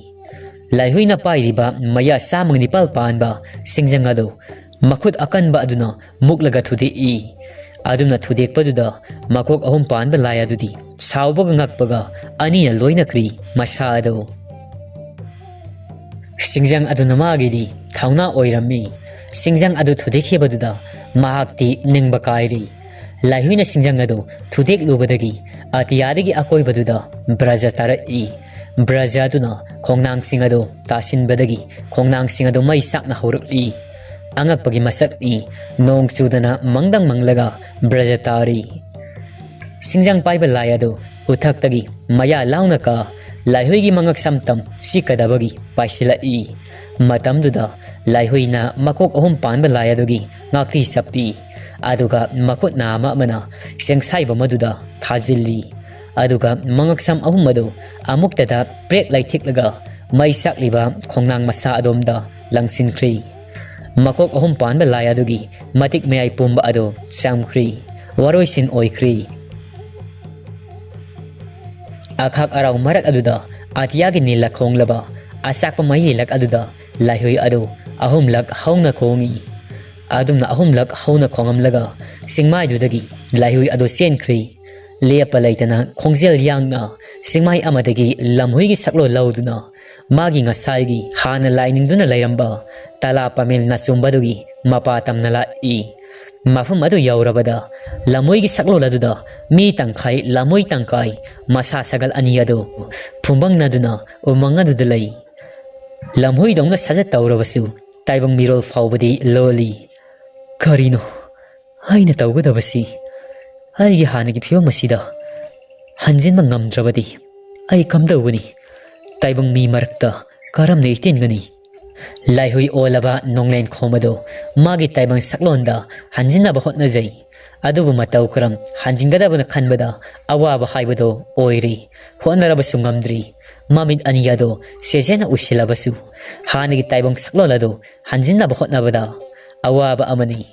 ꯂꯥꯏꯍꯨꯏꯅ ꯄꯥꯏꯔꯤꯕ ꯃꯌꯥ ꯆꯥꯝꯃꯒ ꯅꯤꯄꯥꯜ ꯄꯥꯟꯕ ꯁꯤꯡꯖꯪ ꯑꯗꯨ ꯃꯈꯨꯠ ꯑꯀꯟꯕ ꯑꯗꯨꯅ ꯃꯨꯛꯂꯒ ꯊꯨꯗꯦꯛꯏ꯫ ꯑꯗꯨꯝꯅ ꯊꯨꯗꯦꯛꯄꯗꯨꯗ ꯃꯀꯣꯛ ꯑꯍꯨꯝ ꯄꯥꯟꯕ ꯂꯥꯏ ꯑꯗꯨꯗꯤ ꯁꯥꯎꯕꯒ ꯉꯛꯄꯒ ꯑꯅꯤꯅ ꯂꯣꯏꯅꯈ꯭ꯔꯤ ꯃꯁꯥ ꯑꯗꯨ꯫ ꯁꯤꯡꯖꯪ ꯑꯗꯨꯅ ꯃꯥꯒꯤꯗꯤ ꯊꯧꯅꯥ ꯑꯣꯏꯔꯝꯃꯤ꯫ ꯁꯤꯡꯖꯪ ꯑꯗꯨ ꯊꯨꯗꯦꯛꯈꯤꯕꯗꯨꯗ ꯃꯍꯥꯛꯇꯤ ꯅꯤꯡꯕ ꯀꯥꯏꯔꯤ꯫ ꯂꯥꯏꯍꯨꯏꯅ ꯁꯤꯡꯖꯪ ꯑꯗꯨ ꯊꯨꯗꯦꯛꯂꯨꯕꯗꯒꯤ ꯑꯇꯤꯌꯥꯗꯒꯤ ꯑꯀꯣꯏꯕꯗꯨꯗ ꯕ꯭ꯔꯖ ꯇꯥꯔꯛꯏ꯫ ꯕ꯭ꯔꯖ ꯑꯗꯨꯅ ꯈꯣꯡꯅꯥꯡꯁꯤꯡ ꯑꯗꯨ ꯇꯥꯁꯤꯟꯕꯗꯒꯤ ꯈꯣꯡꯅꯥꯡꯁꯤꯡ ꯑꯗꯨ ꯃꯩ ꯆꯥꯛꯅ ꯍꯧꯔꯛꯂꯤ꯫ ꯑꯉꯛꯄꯒꯤ ꯃꯁꯛꯅꯤ꯫ ꯅꯣꯡ ꯆꯨꯗꯅ ꯃꯪꯗꯪ ꯃꯪꯂꯒ ꯕ꯭ꯔꯖ ꯇꯥꯔꯤ꯫ ꯁꯤꯡꯖꯪ ꯄꯥꯏꯕ ꯂꯥꯏ ꯑꯗꯨ ꯎꯊꯛꯇꯒꯤ ꯃꯌꯥ ꯂꯥꯎꯅ ꯀꯥ ꯂꯥꯏꯍꯨꯏꯒꯤ ꯃꯉꯛ ꯁꯝ ꯇꯝ ꯁꯤꯛꯀꯗꯕꯒꯤ ꯄꯥꯏꯁꯤꯜꯂꯛꯏ꯫ ꯃꯇꯝꯗꯨꯗ ꯂꯥꯏꯍꯨꯏꯅ ꯃꯀꯣꯛ ꯑꯍꯨꯝ ꯄꯥꯟꯕ ꯂꯥꯏ ꯑꯗꯨꯒꯤ ꯉꯥꯛꯇꯤ ꯆꯞꯄꯤ꯫ ꯑꯗꯨꯒ ꯃꯈꯨꯠ ꯅꯥꯝꯃ ꯑꯃꯅ ꯆꯦꯡꯁꯥꯏꯕ ꯃꯗꯨꯗ ꯊꯥꯖꯤꯜꯂꯤ꯫ ꯑꯗꯨꯒ ꯃꯉꯛꯁꯝ ꯑꯍꯨꯝ ꯑꯗꯨ ꯑꯃꯨꯛꯇꯗ ꯄ꯭ꯔꯦꯛ ꯂꯩꯊꯦꯛꯂꯒ ꯃꯩ ꯆꯥꯛꯂꯤꯕ ꯈꯣꯡꯅꯥꯡ ꯃꯁꯥ ꯑꯗꯣꯝꯗ ꯂꯪꯁꯤꯟꯈ꯭ꯔꯤ꯫ ꯃꯀꯣꯛ ꯑꯍꯨꯝ ꯄꯥꯟꯕ ꯂꯥꯏ ꯑꯗꯨꯒꯤ ꯃꯇꯤꯛ ꯃꯌꯥꯏ ꯄꯨꯝꯕ ꯑꯗꯨ ꯆꯝꯈ꯭ꯔꯤ꯫ ꯋꯥꯔꯣꯏꯁꯤꯟ ꯑꯣꯏꯈ꯭ꯔꯤ꯫ ꯑꯈꯥꯛ ꯑꯔꯥꯎ ꯃꯔꯛ ꯑꯗꯨꯗ ꯑꯇꯤꯌꯥꯒꯤ ꯅꯤꯜꯂ ꯈꯣꯡꯂꯕ ꯑꯆꯥꯛꯄ ꯃꯩꯂꯦꯂꯛ ꯑꯗꯨꯗ ꯂꯥꯏꯍꯨꯏ ꯑꯗꯨ ꯑꯍꯨꯝꯂꯛ ꯍꯧꯅ ꯈꯣꯡꯏ꯫ ꯑꯗꯨꯝꯅ ꯑꯍꯨꯝꯂꯛ ꯍꯧꯅ ꯈꯣꯡꯉꯝꯂꯒ ꯆꯤꯡꯃꯥꯏꯗꯨꯗꯒꯤ ꯂꯥꯏꯍꯨꯏ ꯑꯗꯨ ꯆꯦꯟꯈ꯭ꯔꯤ꯫ ꯂꯦꯞꯄ ꯂꯩꯇꯅ ꯈꯣꯡꯖꯦꯜ ꯌꯥꯡꯅ ꯆꯤꯡꯃꯥꯏ ꯑꯃꯗꯒꯤ ꯂꯝꯍꯨꯏꯒꯤ ꯁꯛꯂꯣꯟ ꯂꯧꯗꯨꯅ ꯃꯥꯒꯤ ꯉꯁꯥꯏꯒꯤ ꯍꯥꯟꯅ ꯂꯥꯏꯅꯤꯡꯗꯨꯅ ꯂꯩꯔꯝꯕ ꯇꯂꯥ ꯄꯥꯃꯦꯜ ꯅꯥꯆꯨꯝꯕꯗꯨꯒꯤ ꯃꯄꯥ ꯇꯝꯅ ꯂꯥꯛꯏ꯫ ꯃꯐꯝ ꯑꯗꯨ ꯌꯧꯔꯕꯗ ꯂꯝꯍꯨꯏꯒꯤ ꯁꯛꯂꯣꯟ ꯑꯗꯨꯗ ꯃꯤ ꯇꯪꯈꯥꯏ ꯂꯝꯍꯨꯏ ꯇꯪꯈꯥꯏ ꯃꯁꯥ ꯁꯒꯜ ꯑꯅꯤ ꯑꯗꯨ ꯐꯨꯝꯕꯪꯅꯗꯨꯅ ꯎꯃꯪ ꯑꯗꯨꯗ ꯂꯩ꯫ ꯂꯝꯍꯨꯏꯗꯧꯅ ꯁꯥꯖꯠ ꯇꯧꯔꯕꯁꯨ ꯇꯥꯏꯕꯪ ꯃꯤꯔꯣꯜ ꯐꯥꯎꯕꯗꯤ ꯂꯣꯜꯂꯤ꯫ ꯀꯔꯤꯅꯣ ꯑꯩꯅ ꯇꯧꯒꯗꯕꯁꯤ? ꯑꯩꯒꯤ ꯍꯥꯟꯅꯒꯤ ꯐꯤꯕꯝ ꯑꯁꯤꯗ ꯍꯟꯖꯤꯟꯕ ꯉꯝꯗ꯭ꯔꯕꯗꯤ ꯑꯩ ꯀꯝꯗꯧꯒꯅꯤ? ꯇꯥꯏꯕꯪ ꯃꯤ ꯃꯔꯛꯇ ꯀꯔꯝꯅ ꯏꯇꯤꯟꯒꯅꯤ? ꯂꯥꯏꯍꯨꯏ ꯑꯣꯜꯂꯕ ꯅꯣꯡꯂꯦꯟ ꯈꯣꯝ ꯑꯗꯨ ꯃꯥꯒꯤ ꯇꯥꯏꯕꯪ ꯁꯛꯂꯣꯟꯗ ꯍꯟꯖꯤꯟꯅꯕ ꯍꯣꯠꯅꯖꯩ꯫ ꯑꯗꯨꯕꯨ ꯃꯇꯧ ꯀꯔꯝ ꯍꯟꯖꯤꯟꯒꯗꯕꯅ ꯈꯟꯕꯗ ꯑꯋꯥꯕ ꯍꯥꯏꯕꯗꯨ ꯑꯣꯏꯔꯤ꯫ ꯍꯣꯠꯅꯔꯕꯁꯨ ꯉꯝꯗ꯭ꯔꯤ꯫ ꯃꯃꯤꯠ ꯑꯅꯤ ꯑꯗꯨ ꯁꯦꯖꯦꯅ ꯎꯁꯤꯜꯂꯕꯁꯨ ꯍꯥꯟꯅꯒꯤ ꯇꯥꯏꯕꯪ ꯁꯛꯂꯣꯟ ꯑꯗꯨ ꯍꯟꯖꯤꯟꯅꯕ ꯍꯣꯠꯅꯕꯗ ꯑꯋꯥꯕ ꯑꯃꯅꯤ꯫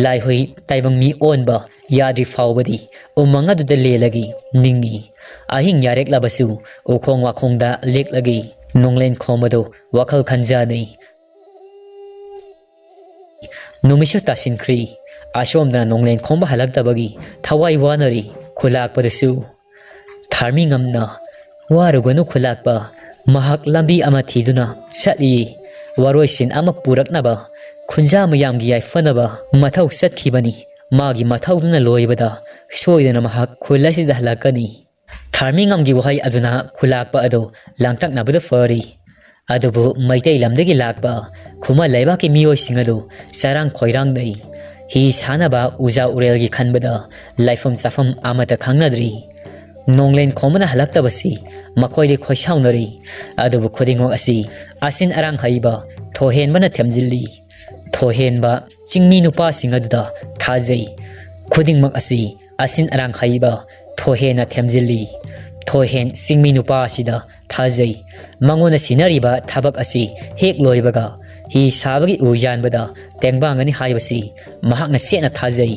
ꯂꯥꯏꯍꯨꯏ ꯇꯥꯏꯕꯪ ꯃꯤ ꯑꯣꯟꯕ ꯌꯥꯗ꯭ꯔꯤ ꯐꯥꯎꯕꯗꯤ ꯎꯃꯪ ꯑꯗꯨꯗ ꯂꯦꯜꯂꯒ ꯅꯤꯡꯏ꯫ ꯑꯍꯤꯡ ꯌꯥꯔꯦꯛꯂꯕꯁꯨ ꯎꯈꯣꯡ ꯋꯥꯈꯣꯡꯗ ꯂꯦꯛꯂꯒ ꯅꯣꯡꯂꯦꯟ ꯈꯣꯝ ꯑꯗꯨ ꯋꯥꯈꯜ ꯈꯟꯖꯅꯩ꯫ ꯅꯨꯃꯤꯠꯁꯨ ꯇꯥꯁꯤꯟꯈ꯭ꯔꯤ꯫ ꯑꯁꯣꯝꯗꯅ ꯅꯣꯡꯂꯦꯟ ꯈꯣꯝꯕ ꯍꯜꯂꯛꯇꯕꯒꯤ ꯊꯋꯥꯏ ꯋꯥꯅꯔꯤ꯫ ꯈꯨꯂꯥꯛꯄꯗꯁꯨ ꯊꯥꯔꯃꯤꯉꯝꯅ, "ꯋꯥꯔꯨꯒꯅꯨ ꯈꯨꯂꯥꯛꯄ, ꯃꯍꯥꯛ ꯂꯝꯕꯤ ꯑꯃ ꯊꯤꯗꯨꯅ ꯆꯠꯂꯤ꯫ ꯋꯥꯔꯣꯏꯁꯤꯟ ꯑꯃ ꯄꯨꯔꯛꯅꯕ ꯈꯨꯟꯖꯥ ꯃꯌꯥꯝꯒꯤ ꯌꯥꯏꯐꯅꯕ ꯃꯊꯧ ꯆꯠꯈꯤꯕꯅꯤ꯫ ꯃꯥꯒꯤ ꯃꯊꯧꯗꯨꯅ ꯂꯣꯏꯕꯗ ꯁꯣꯏꯗꯅ ꯃꯍꯥꯛ ꯈꯨꯜ ꯑꯁꯤꯗ ꯍꯜꯂꯛꯀꯅꯤ"꯫ ꯊꯥꯔꯃꯤꯉꯝꯒꯤ ꯋꯥꯍꯩ ꯑꯗꯨꯅ ꯈꯨꯂꯥꯛꯄ ꯑꯗꯨ ꯂꯥꯡꯇꯛꯅꯕꯗꯨ ꯐꯔꯤ꯫ ꯑꯗꯨꯕꯨ ꯃꯩꯇꯩ ꯂꯝꯗꯒꯤ ꯂꯥꯛꯄ ꯈꯨꯃꯟ ꯂꯩꯕꯥꯛꯀꯤ ꯃꯤꯑꯣꯏꯁꯤꯡ ꯑꯗꯨ ꯆꯔꯥꯡ ꯈꯣꯏꯔꯥꯡꯅꯩ꯫ ꯍꯤ ꯁꯥꯅꯕ ꯎꯖꯥ ꯎꯔꯦꯜꯒꯤ ꯈꯟꯕꯗ ꯂꯩꯐꯝ ꯆꯥꯐꯝ ꯑꯃꯠꯇ ꯈꯪꯅꯗ꯭ꯔꯤ꯫ ꯅꯣꯡꯂꯦꯟ ꯈꯣꯝꯕꯅ ꯍꯜꯂꯛꯇꯕꯁꯤ ꯃꯈꯣꯏꯗꯤ ꯈꯣꯏꯁꯥꯎꯅꯔꯤ꯫ ꯑꯗꯨꯕꯨ ꯈꯨꯗꯤꯡꯃꯛ ꯑꯁꯤ ꯑꯁꯤꯟ ꯑꯔꯥꯡ ꯍꯩꯕ ꯊꯣꯏꯍꯦꯟꯕꯅ ꯊꯦꯝꯖꯤꯜꯂꯤ꯫ ꯊꯣꯏꯍꯦꯟꯕ ꯆꯤꯡꯃꯤ ꯅꯨꯄꯥꯁꯤꯡ ꯑꯗꯨꯗ ꯊꯥꯖꯩ꯫ ꯈꯨꯗꯤꯡꯃꯛ ꯑꯁꯤ ꯑꯁꯤꯟ ꯑꯔꯥꯡ ꯍꯩꯕ ꯊꯣꯏꯍꯦꯟꯅ ꯊꯦꯝꯖꯤꯜꯂꯤ꯫ ꯊꯣꯏꯍꯦꯟ ꯆꯤꯡꯃꯤ ꯅꯨꯄꯥ ꯑꯁꯤꯗ ꯊꯥꯖꯩ꯫ ꯃꯉꯣꯟꯗ ꯁꯤꯟꯅꯔꯤꯕ ꯊꯕꯛ ꯑꯁꯤ ꯍꯦꯛ ꯂꯣꯏꯕꯒ ꯍꯤ ꯁꯥꯕꯒꯤ ꯎ ꯌꯥꯟꯕꯗ ꯇꯦꯡꯕꯥꯡꯒꯅꯤ ꯍꯥꯏꯕꯁꯤ ꯃꯍꯥꯛꯅ ꯆꯦꯠꯅ ꯊꯥꯖꯩ꯫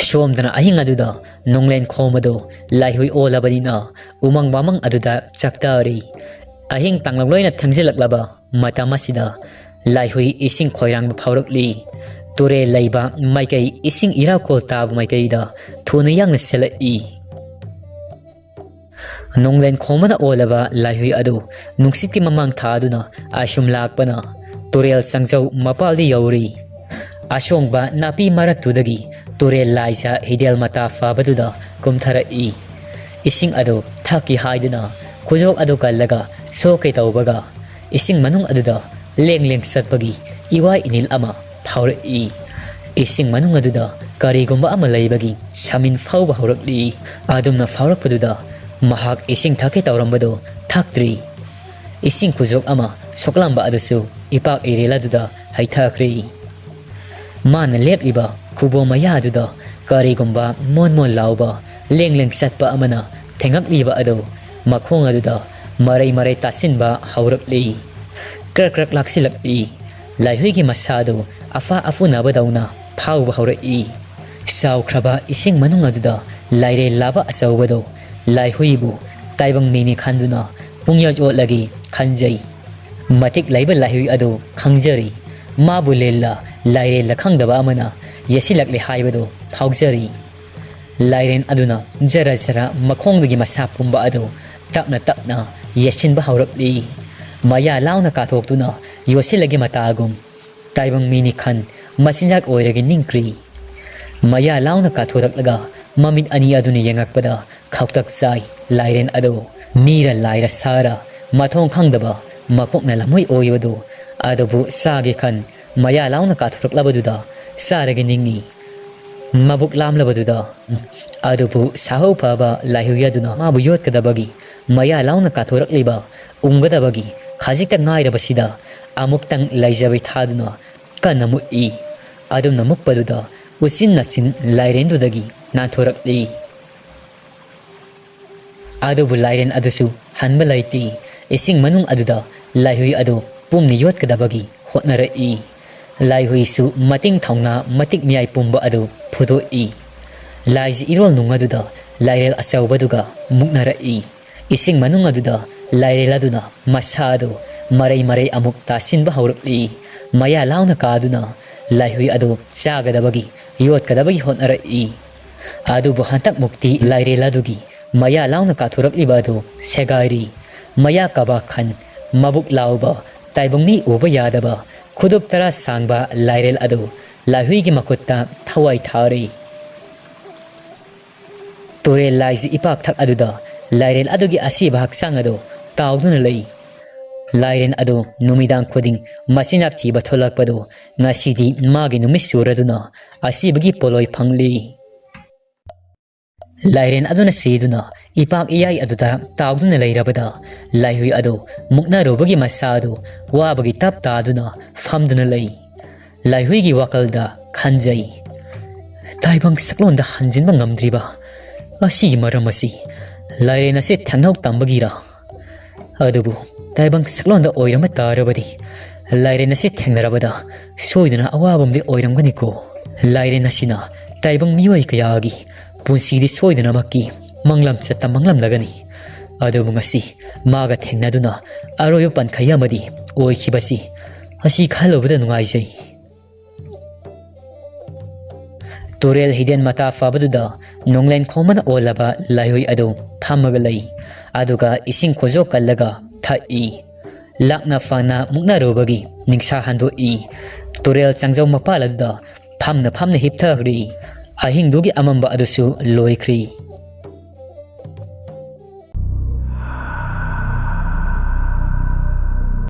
ꯁꯣꯝꯗꯅ ꯑꯍꯤꯡ ꯑꯗꯨꯗ ꯅꯣꯡꯂꯦꯟ ꯈꯣꯝ ꯑꯗꯨ ꯂꯥꯏꯍꯨꯏ ꯑꯣꯜꯂꯕꯅꯤꯅ ꯎꯃꯪ ꯋꯥꯃꯪ ꯑꯗꯨꯗ ꯆꯥꯛꯇꯔꯤ꯫ ꯑꯍꯤꯡ ꯇꯥꯡꯂꯛ ꯂꯣꯏꯅ ꯊꯦꯡꯖꯤꯜꯂꯛꯂꯕ ꯃꯇꯝ ꯑꯁꯤꯗ ꯂꯥꯏꯍꯨꯏ ꯏꯁꯤꯡ ꯈꯣꯏꯔꯥꯡꯕ ꯐꯥꯎꯔꯛꯂꯤ꯫ ꯇꯨꯔꯦꯜ ꯂꯩꯕ ꯃꯥꯏꯀꯩ, ꯏꯁꯤꯡ ꯏꯔꯥꯛꯈꯣꯜ ꯇꯥꯕ ꯃꯥꯏꯀꯩꯗ ꯊꯨꯅ ꯌꯥꯡꯅ ꯆꯦꯜꯂꯛꯏ꯫ ꯅꯣꯡꯂꯦꯟ ꯈꯣꯝꯕꯅ ꯑꯣꯜꯂꯕ ꯂꯥꯏꯍꯨꯏ ꯑꯗꯨ ꯅꯨꯡꯁꯤꯠꯀꯤ ꯃꯃꯥꯡ ꯊꯥꯗꯨꯅ ꯑꯁꯨꯝ ꯂꯥꯛꯄꯅ ꯇꯨꯔꯦꯜ ꯆꯪꯖꯧ ꯃꯄꯥꯜꯗꯤ ꯌꯧꯔꯤ꯫ ꯑꯁꯣꯡꯕ ꯅꯥꯄꯤ ꯃꯔꯛꯇꯨꯗꯒꯤ ꯇꯨꯔꯦꯜ ꯂꯥꯏꯖ ꯍꯤꯗꯦꯜ ꯃꯇꯥ ꯐꯕꯗꯨꯗ ꯀꯨꯝꯊꯔꯛꯏ꯫ ꯏꯁꯤꯡ ꯑꯗꯨ ꯊꯛꯀꯦ ꯍꯥꯏꯗꯨꯅ ꯈꯨꯖꯣꯛ ꯑꯗꯨ ꯀꯜꯂꯒ ꯁꯣꯛꯀꯦ ꯇꯧꯕꯒ, ꯏꯁꯤꯡ ꯃꯅꯨꯡ ꯑꯗꯨꯗ ꯂꯦꯡ ꯂꯦꯡ ꯆꯠꯄꯒꯤ ꯏꯋꯥ ꯏꯅꯤꯜ ꯑꯃ ꯐꯥꯎꯔꯛꯏ꯫ ꯏꯁꯤꯡ ꯃꯅꯨꯡ ꯑꯗꯨꯗ ꯀꯔꯤꯒꯨꯝꯕ ꯑꯃ ꯂꯩꯕꯒꯤ ꯁꯃꯤꯟ ꯐꯥꯎꯕ ꯍꯧꯔꯛꯂꯤ꯫ ꯑꯗꯨꯝꯅ ꯐꯥꯎꯔꯛꯄꯗꯨꯗ ꯃꯍꯥꯛ ꯏꯁꯤꯡ ꯊꯛꯀꯦ ꯇꯧꯔꯝꯕꯗꯨ ꯊꯛꯇ꯭ꯔꯤ꯫ ꯏꯁꯤꯡ ꯈꯨꯖꯣꯛ ꯑꯃ ꯁꯣꯛꯂꯝꯕ ꯑꯗꯨꯁꯨ ꯏꯄꯥꯛ ꯏꯔꯦꯜ ꯑꯗꯨꯗ ꯍꯩꯊꯈ꯭ꯔꯦ꯫ ꯃꯥꯅ ꯂꯦꯞꯂꯤꯕ ꯈꯨꯕꯣꯝ ꯃꯌꯥꯗꯨꯗ ꯀꯔꯤꯒꯨꯝꯕ ꯃꯣꯟ ꯃꯣꯟ ꯂꯥꯎꯕ, ꯂꯦꯡ ꯂꯦꯡ ꯆꯠꯄ ꯑꯃꯅ ꯊꯦꯡꯉꯛꯂꯤꯕ ꯑꯗꯨ ꯃꯈꯣꯡ ꯑꯗꯨꯗ ꯃꯔꯩ ꯃꯔꯩ ꯇꯥꯁꯤꯟꯕ ꯍꯧꯔꯛꯂꯤ꯫ ꯀ꯭ꯔꯛ ꯀ꯭ꯔꯛ ꯂꯥꯛꯁꯤꯜꯂꯛꯂꯤ꯫ ꯂꯥꯏꯍꯨꯏꯒꯤ ꯃꯁꯥꯗꯨ ꯑꯐꯥ ꯑꯐꯨꯅꯕꯗꯧꯅ ꯐꯥꯎꯕ ꯍꯧꯔꯛꯏ꯫ ꯆꯥꯎꯈ꯭ꯔꯕ ꯏꯁꯤꯡ ꯃꯅꯨꯡ ꯑꯗꯨꯗ ꯂꯥꯏꯔꯦꯜ ꯂꯥꯕ ꯑꯆꯧꯕꯗꯨ ꯂꯥꯏꯍꯨꯏꯕꯨ ꯇꯥꯏꯕꯪ ꯃꯤꯅꯤ ꯈꯟꯗꯨꯅ ꯄꯨꯡꯌꯣꯠ ꯌꯣꯠꯂꯒꯦ ꯈꯟꯖꯩ꯫ ꯃꯇꯤꯛ ꯂꯩꯕ ꯂꯥꯏꯍꯨꯏ ꯑꯗꯨ ꯈꯪꯖꯔꯤ꯫ ꯃꯥꯕꯨ ꯂꯦꯜꯂ ꯂꯥꯏꯔꯦꯜꯂ ꯈꯪꯗꯕ ꯑꯃꯅ ꯌꯦꯠꯁꯤꯜꯂꯛꯂꯦ ꯍꯥꯏꯕꯗꯨ ꯐꯥꯎꯖꯔꯤ꯫ ꯂꯥꯏꯔꯦꯟ ꯑꯗꯨꯅ ꯖꯔ ꯖꯔ ꯃꯈꯣꯡꯗꯒꯤ ꯃꯁꯥ ꯄꯨꯝꯕ ꯑꯗꯨ ꯇꯞꯅ ꯇꯞꯅ ꯌꯦꯠꯁꯤꯟꯕ ꯍꯧꯔꯛꯂꯤ꯫ ꯃꯌꯥ ꯂꯥꯎꯅ ꯀꯥꯊꯣꯛꯇꯨꯅ ꯌꯣꯠꯁꯤꯜꯂꯒꯦ ꯃꯇꯥꯒꯨꯝ ꯇꯥꯏꯕꯪ ꯃꯤꯅꯤ ꯈꯟ ꯃꯆꯤꯟꯖꯥꯛ ꯑꯣꯏꯔꯒꯦ ꯅꯤꯡꯈ꯭ꯔꯤ꯫ ꯃꯌꯥ ꯂꯥꯎꯅ ꯀꯥꯊꯣꯔꯛꯂꯒ ꯃꯃꯤꯠ ꯑꯅꯤ ꯑꯗꯨꯅ ꯌꯦꯡꯉꯛꯄꯗ ꯈꯧꯇꯛ ꯆꯥꯏ ꯂꯥꯏꯔꯦꯟ ꯑꯗꯨ꯫ ꯃꯤꯔ ꯂꯥꯏꯔ ꯁꯥꯔ ꯃꯊꯣꯡ ꯈꯪꯗꯕ ꯃꯀꯣꯛꯅ ꯂꯝꯍꯨꯏ ꯑꯣꯏꯕꯗꯨ ꯑꯗꯨꯕꯨ ꯆꯥꯒꯦ ꯈꯟ ꯃꯌꯥ ꯂꯥꯎꯅ ꯀꯥꯊꯣꯔꯛꯂꯕꯗꯨꯗ ꯆꯥꯔꯒꯦ ꯅꯤꯡꯏ꯫ ꯃꯕꯨꯛ ꯂꯥꯝꯂꯕꯗꯨꯗ ꯑꯗꯨꯕꯨ ꯁꯥꯍꯧ ꯐꯕ ꯂꯥꯏꯍꯨꯏ ꯑꯗꯨꯅ ꯃꯥꯕꯨ ꯌꯣꯠꯀꯗꯕꯒꯤ ꯃꯌꯥ ꯂꯥꯎꯅ ꯀꯥꯊꯣꯔꯛꯂꯤꯕ ꯎꯝꯒꯗꯕꯒꯤ ꯈꯖꯤꯛꯇ ꯉꯥꯏꯔꯕꯁꯤꯗ ꯑꯃꯨꯛꯇꯪ ꯂꯩꯖꯕꯩ ꯊꯥꯗꯨꯅ ꯀꯟꯅ ꯃꯨꯛꯏ꯫ ꯑꯗꯨꯝꯅ ꯃꯨꯛꯄꯗꯨꯗ ꯎꯆꯤꯟ ꯅꯥꯆꯤꯟ ꯂꯥꯏꯔꯦꯟꯗꯨꯗꯒꯤ ꯅꯥꯟꯊꯣꯔꯛꯂꯤ꯫ ꯑꯗꯨꯕꯨ ꯂꯥꯏꯔꯦꯟ ꯑꯗꯨꯁꯨ ꯍꯟꯕ ꯂꯩꯇꯦ꯫ ꯏꯁꯤꯡ ꯃꯅꯨꯡ ꯑꯗꯨꯗ ꯂꯥꯏꯍꯨꯏ ꯑꯗꯨ ꯄꯨꯝꯅ ꯌꯣꯠꯀꯗꯕꯒꯤ ꯍꯣꯠꯅꯔꯛꯏ꯫ ꯂꯥꯏꯍꯨꯏꯁꯨ ꯃꯇꯤꯡ ꯊꯧꯅꯥ ꯃꯇꯤꯛ ꯃꯌꯥꯏ ꯄꯨꯝꯕ ꯑꯗꯨ ꯐꯨꯗꯣꯛꯏ꯫ ꯂꯥꯏꯖ ꯏꯔꯣꯜ ꯅꯨꯡ ꯑꯗꯨꯗ ꯂꯥꯏꯔꯦꯜ ꯑꯆꯧꯕꯗꯨꯒ ꯃꯨꯛꯅꯔꯛꯏ꯫ ꯏꯁꯤꯡ ꯃꯅꯨꯡ ꯑꯗꯨꯗ ꯂꯥꯏꯔꯦꯜ ꯑꯗꯨꯅ ꯃꯁꯥ ꯑꯗꯨ ꯃꯔꯩ ꯃꯔꯩ ꯑꯃꯨꯛ ꯇꯥꯁꯤꯟꯕ ꯍꯧꯔꯛꯂꯤ꯫ ꯃꯌꯥ ꯂꯥꯎꯅ ꯀꯥꯗꯨꯅ ꯂꯥꯏꯍꯨꯏ ꯑꯗꯨ ꯆꯥꯒꯗꯕꯒꯤ, ꯌꯣꯠꯀꯗꯕꯒꯤ ꯍꯣꯠꯅꯔꯛꯏ꯫ ꯑꯗꯨꯕꯨ ꯍꯟꯇꯛ ꯃꯨꯛꯇꯤ ꯂꯥꯏꯔꯦꯜ ꯑꯗꯨꯒꯤ ꯃꯌꯥ ꯂꯥꯎꯅ ꯀꯥꯊꯣꯔꯛꯂꯤꯕ ꯑꯗꯨ ꯁꯦꯒꯥꯏꯔꯤ꯫ ꯃꯌꯥ ꯀꯕꯥꯛ ꯈꯟ, ꯃꯕꯨꯛ ꯂꯥꯎꯕ, ꯇꯥꯏꯕꯪ ꯃꯤ ꯎꯕ ꯌꯥꯗꯕ, ꯈꯨꯗꯨꯞ ꯇꯔꯥ ꯁꯥꯡꯕ ꯂꯥꯏꯔꯦꯜ ꯑꯗꯨ ꯂꯥꯏꯍꯨꯏꯒꯤ ꯃꯈꯨꯠꯇ ꯊꯋꯥꯏ ꯊꯥꯔꯤ꯫ ꯇꯨꯔꯦꯜ ꯂꯥꯏꯖ ꯏꯄꯥꯛ ꯊꯛ ꯑꯗꯨꯗ ꯂꯥꯏꯔꯦꯜ ꯑꯗꯨꯒꯤ ꯑꯁꯤꯕ ꯍꯛꯆꯥꯡ ꯑꯗꯨ ꯇꯥꯎꯗꯨꯅ ꯂꯩ꯫ ꯂꯥꯏꯔꯦꯜ ꯑꯗꯨ ꯅꯨꯃꯤꯗꯥꯡ ꯈꯨꯗꯤꯡ ꯃꯆꯤꯟꯖꯥꯛ ꯊꯤꯕ ꯊꯣꯛꯂꯛꯄꯗꯨ ꯉꯁꯤꯗꯤ ꯃꯥꯒꯤ ꯅꯨꯃꯤꯠ ꯁꯨꯔꯗꯨꯅ ꯑꯁꯤꯕꯒꯤ ꯄꯣꯠꯂꯣꯏ ꯐꯪꯂꯤ꯫ ꯂꯥꯏꯔꯦꯜ ꯑꯗꯨꯅ ꯁꯤꯗꯨꯅ ꯏꯄꯥꯛ ꯏꯌꯥꯏ ꯑꯗꯨꯗ ꯇꯥꯎꯗꯨꯅ ꯂꯩꯔꯕꯗ ꯂꯥꯏꯍꯨꯏ ꯑꯗꯨ ꯃꯨꯛꯅꯔꯨꯕꯒꯤ ꯃꯁꯥ ꯑꯗꯨ ꯋꯥꯕꯒꯤ ꯇꯞ ꯇꯥꯗꯨꯅ ꯐꯝꯗꯨꯅ ꯂꯩ꯫ ꯂꯥꯏꯍꯨꯏꯒꯤ ꯋꯥꯈꯜꯗ ꯈꯟꯖꯩ, "ꯇꯥꯏꯕꯪ ꯁꯛꯂꯣꯟꯗ ꯍꯟꯖꯤꯟꯕ ꯉꯝꯗ꯭ꯔꯤꯕ ꯑꯁꯤꯒꯤ ꯃꯔꯝ ꯑꯁꯤ ꯂꯥꯏꯔꯦꯜ ꯑꯁꯤ ꯊꯦꯡꯅꯧ ꯇꯝꯕꯒꯤꯔ? ꯑꯗꯨꯕꯨ ꯇꯥꯏꯕꯪ ꯁꯛꯂꯣꯟꯗ ꯑꯣꯏꯔꯝꯕ ꯇꯥꯔꯕꯗꯤ ꯂꯥꯏꯔꯦꯜ ꯑꯁꯤ ꯊꯦꯡꯅꯔꯕꯗ ꯁꯣꯏꯗꯅ ꯑꯋꯥꯕ ꯑꯃꯗꯤ ꯑꯣꯏꯔꯝꯒꯅꯤꯀꯣ꯫ ꯂꯥꯏꯔꯦꯜ ꯑꯁꯤꯅ ꯇꯥꯏꯕꯪ ꯃꯤꯑꯣꯏ ꯀꯌꯥꯒꯤ ꯄꯨꯟꯁꯤꯗꯤ ꯁꯣꯏꯗꯅꯃꯛꯀꯤ ꯃꯪꯂꯝ ꯆꯠꯇ ꯃꯪꯂꯝꯂꯒꯅꯤ꯫ ꯑꯗꯨꯕꯨ ꯉꯁꯤ ꯃꯥꯒ ꯊꯦꯡꯅꯗꯨꯅ ꯑꯔꯣꯏꯕ ꯄꯟꯈꯩ ꯑꯃꯗꯤ ꯑꯣꯏꯈꯤꯕꯁꯤ ꯑꯁꯤ ꯈꯜꯂꯨꯕꯗ ꯅꯨꯡꯉꯥꯏꯖꯩ꯫" ꯇꯨꯔꯦꯜ ꯍꯤꯗꯦꯟ ꯃꯇꯥ ꯐꯕꯗꯨꯗ ꯅꯣꯡꯂꯦꯟ ꯈꯣꯝꯕꯅ ꯑꯣꯜꯂꯕ ꯂꯥꯏꯍꯨꯏ ꯑꯗꯨ ꯐꯝꯃꯒ ꯂꯩ꯫ ꯑꯗꯨꯒ ꯏꯁꯤꯡ ꯈꯣꯏꯖꯣꯛ ꯀꯜꯂꯒ ꯊꯛꯏ꯫ ꯂꯥꯛꯅ ꯐꯥꯅ ꯃꯨꯛꯅꯔꯨꯕꯒꯤ ꯅꯤꯡꯁꯥ ꯍꯟꯗꯣꯛꯏ꯫ ꯇꯨꯔꯦꯜ ꯆꯪꯖꯧ ꯃꯄꯥꯜ ꯑꯗꯨꯗ ꯐꯝꯅ ꯐꯝꯅ ꯍꯤꯞꯊꯈ꯭ꯔꯤ꯫ ꯑꯍꯤꯡꯗꯨꯒꯤ ꯑꯃꯝꯕ ꯑꯗꯨꯁꯨ ꯂꯣꯏꯈ꯭ꯔꯤ꯫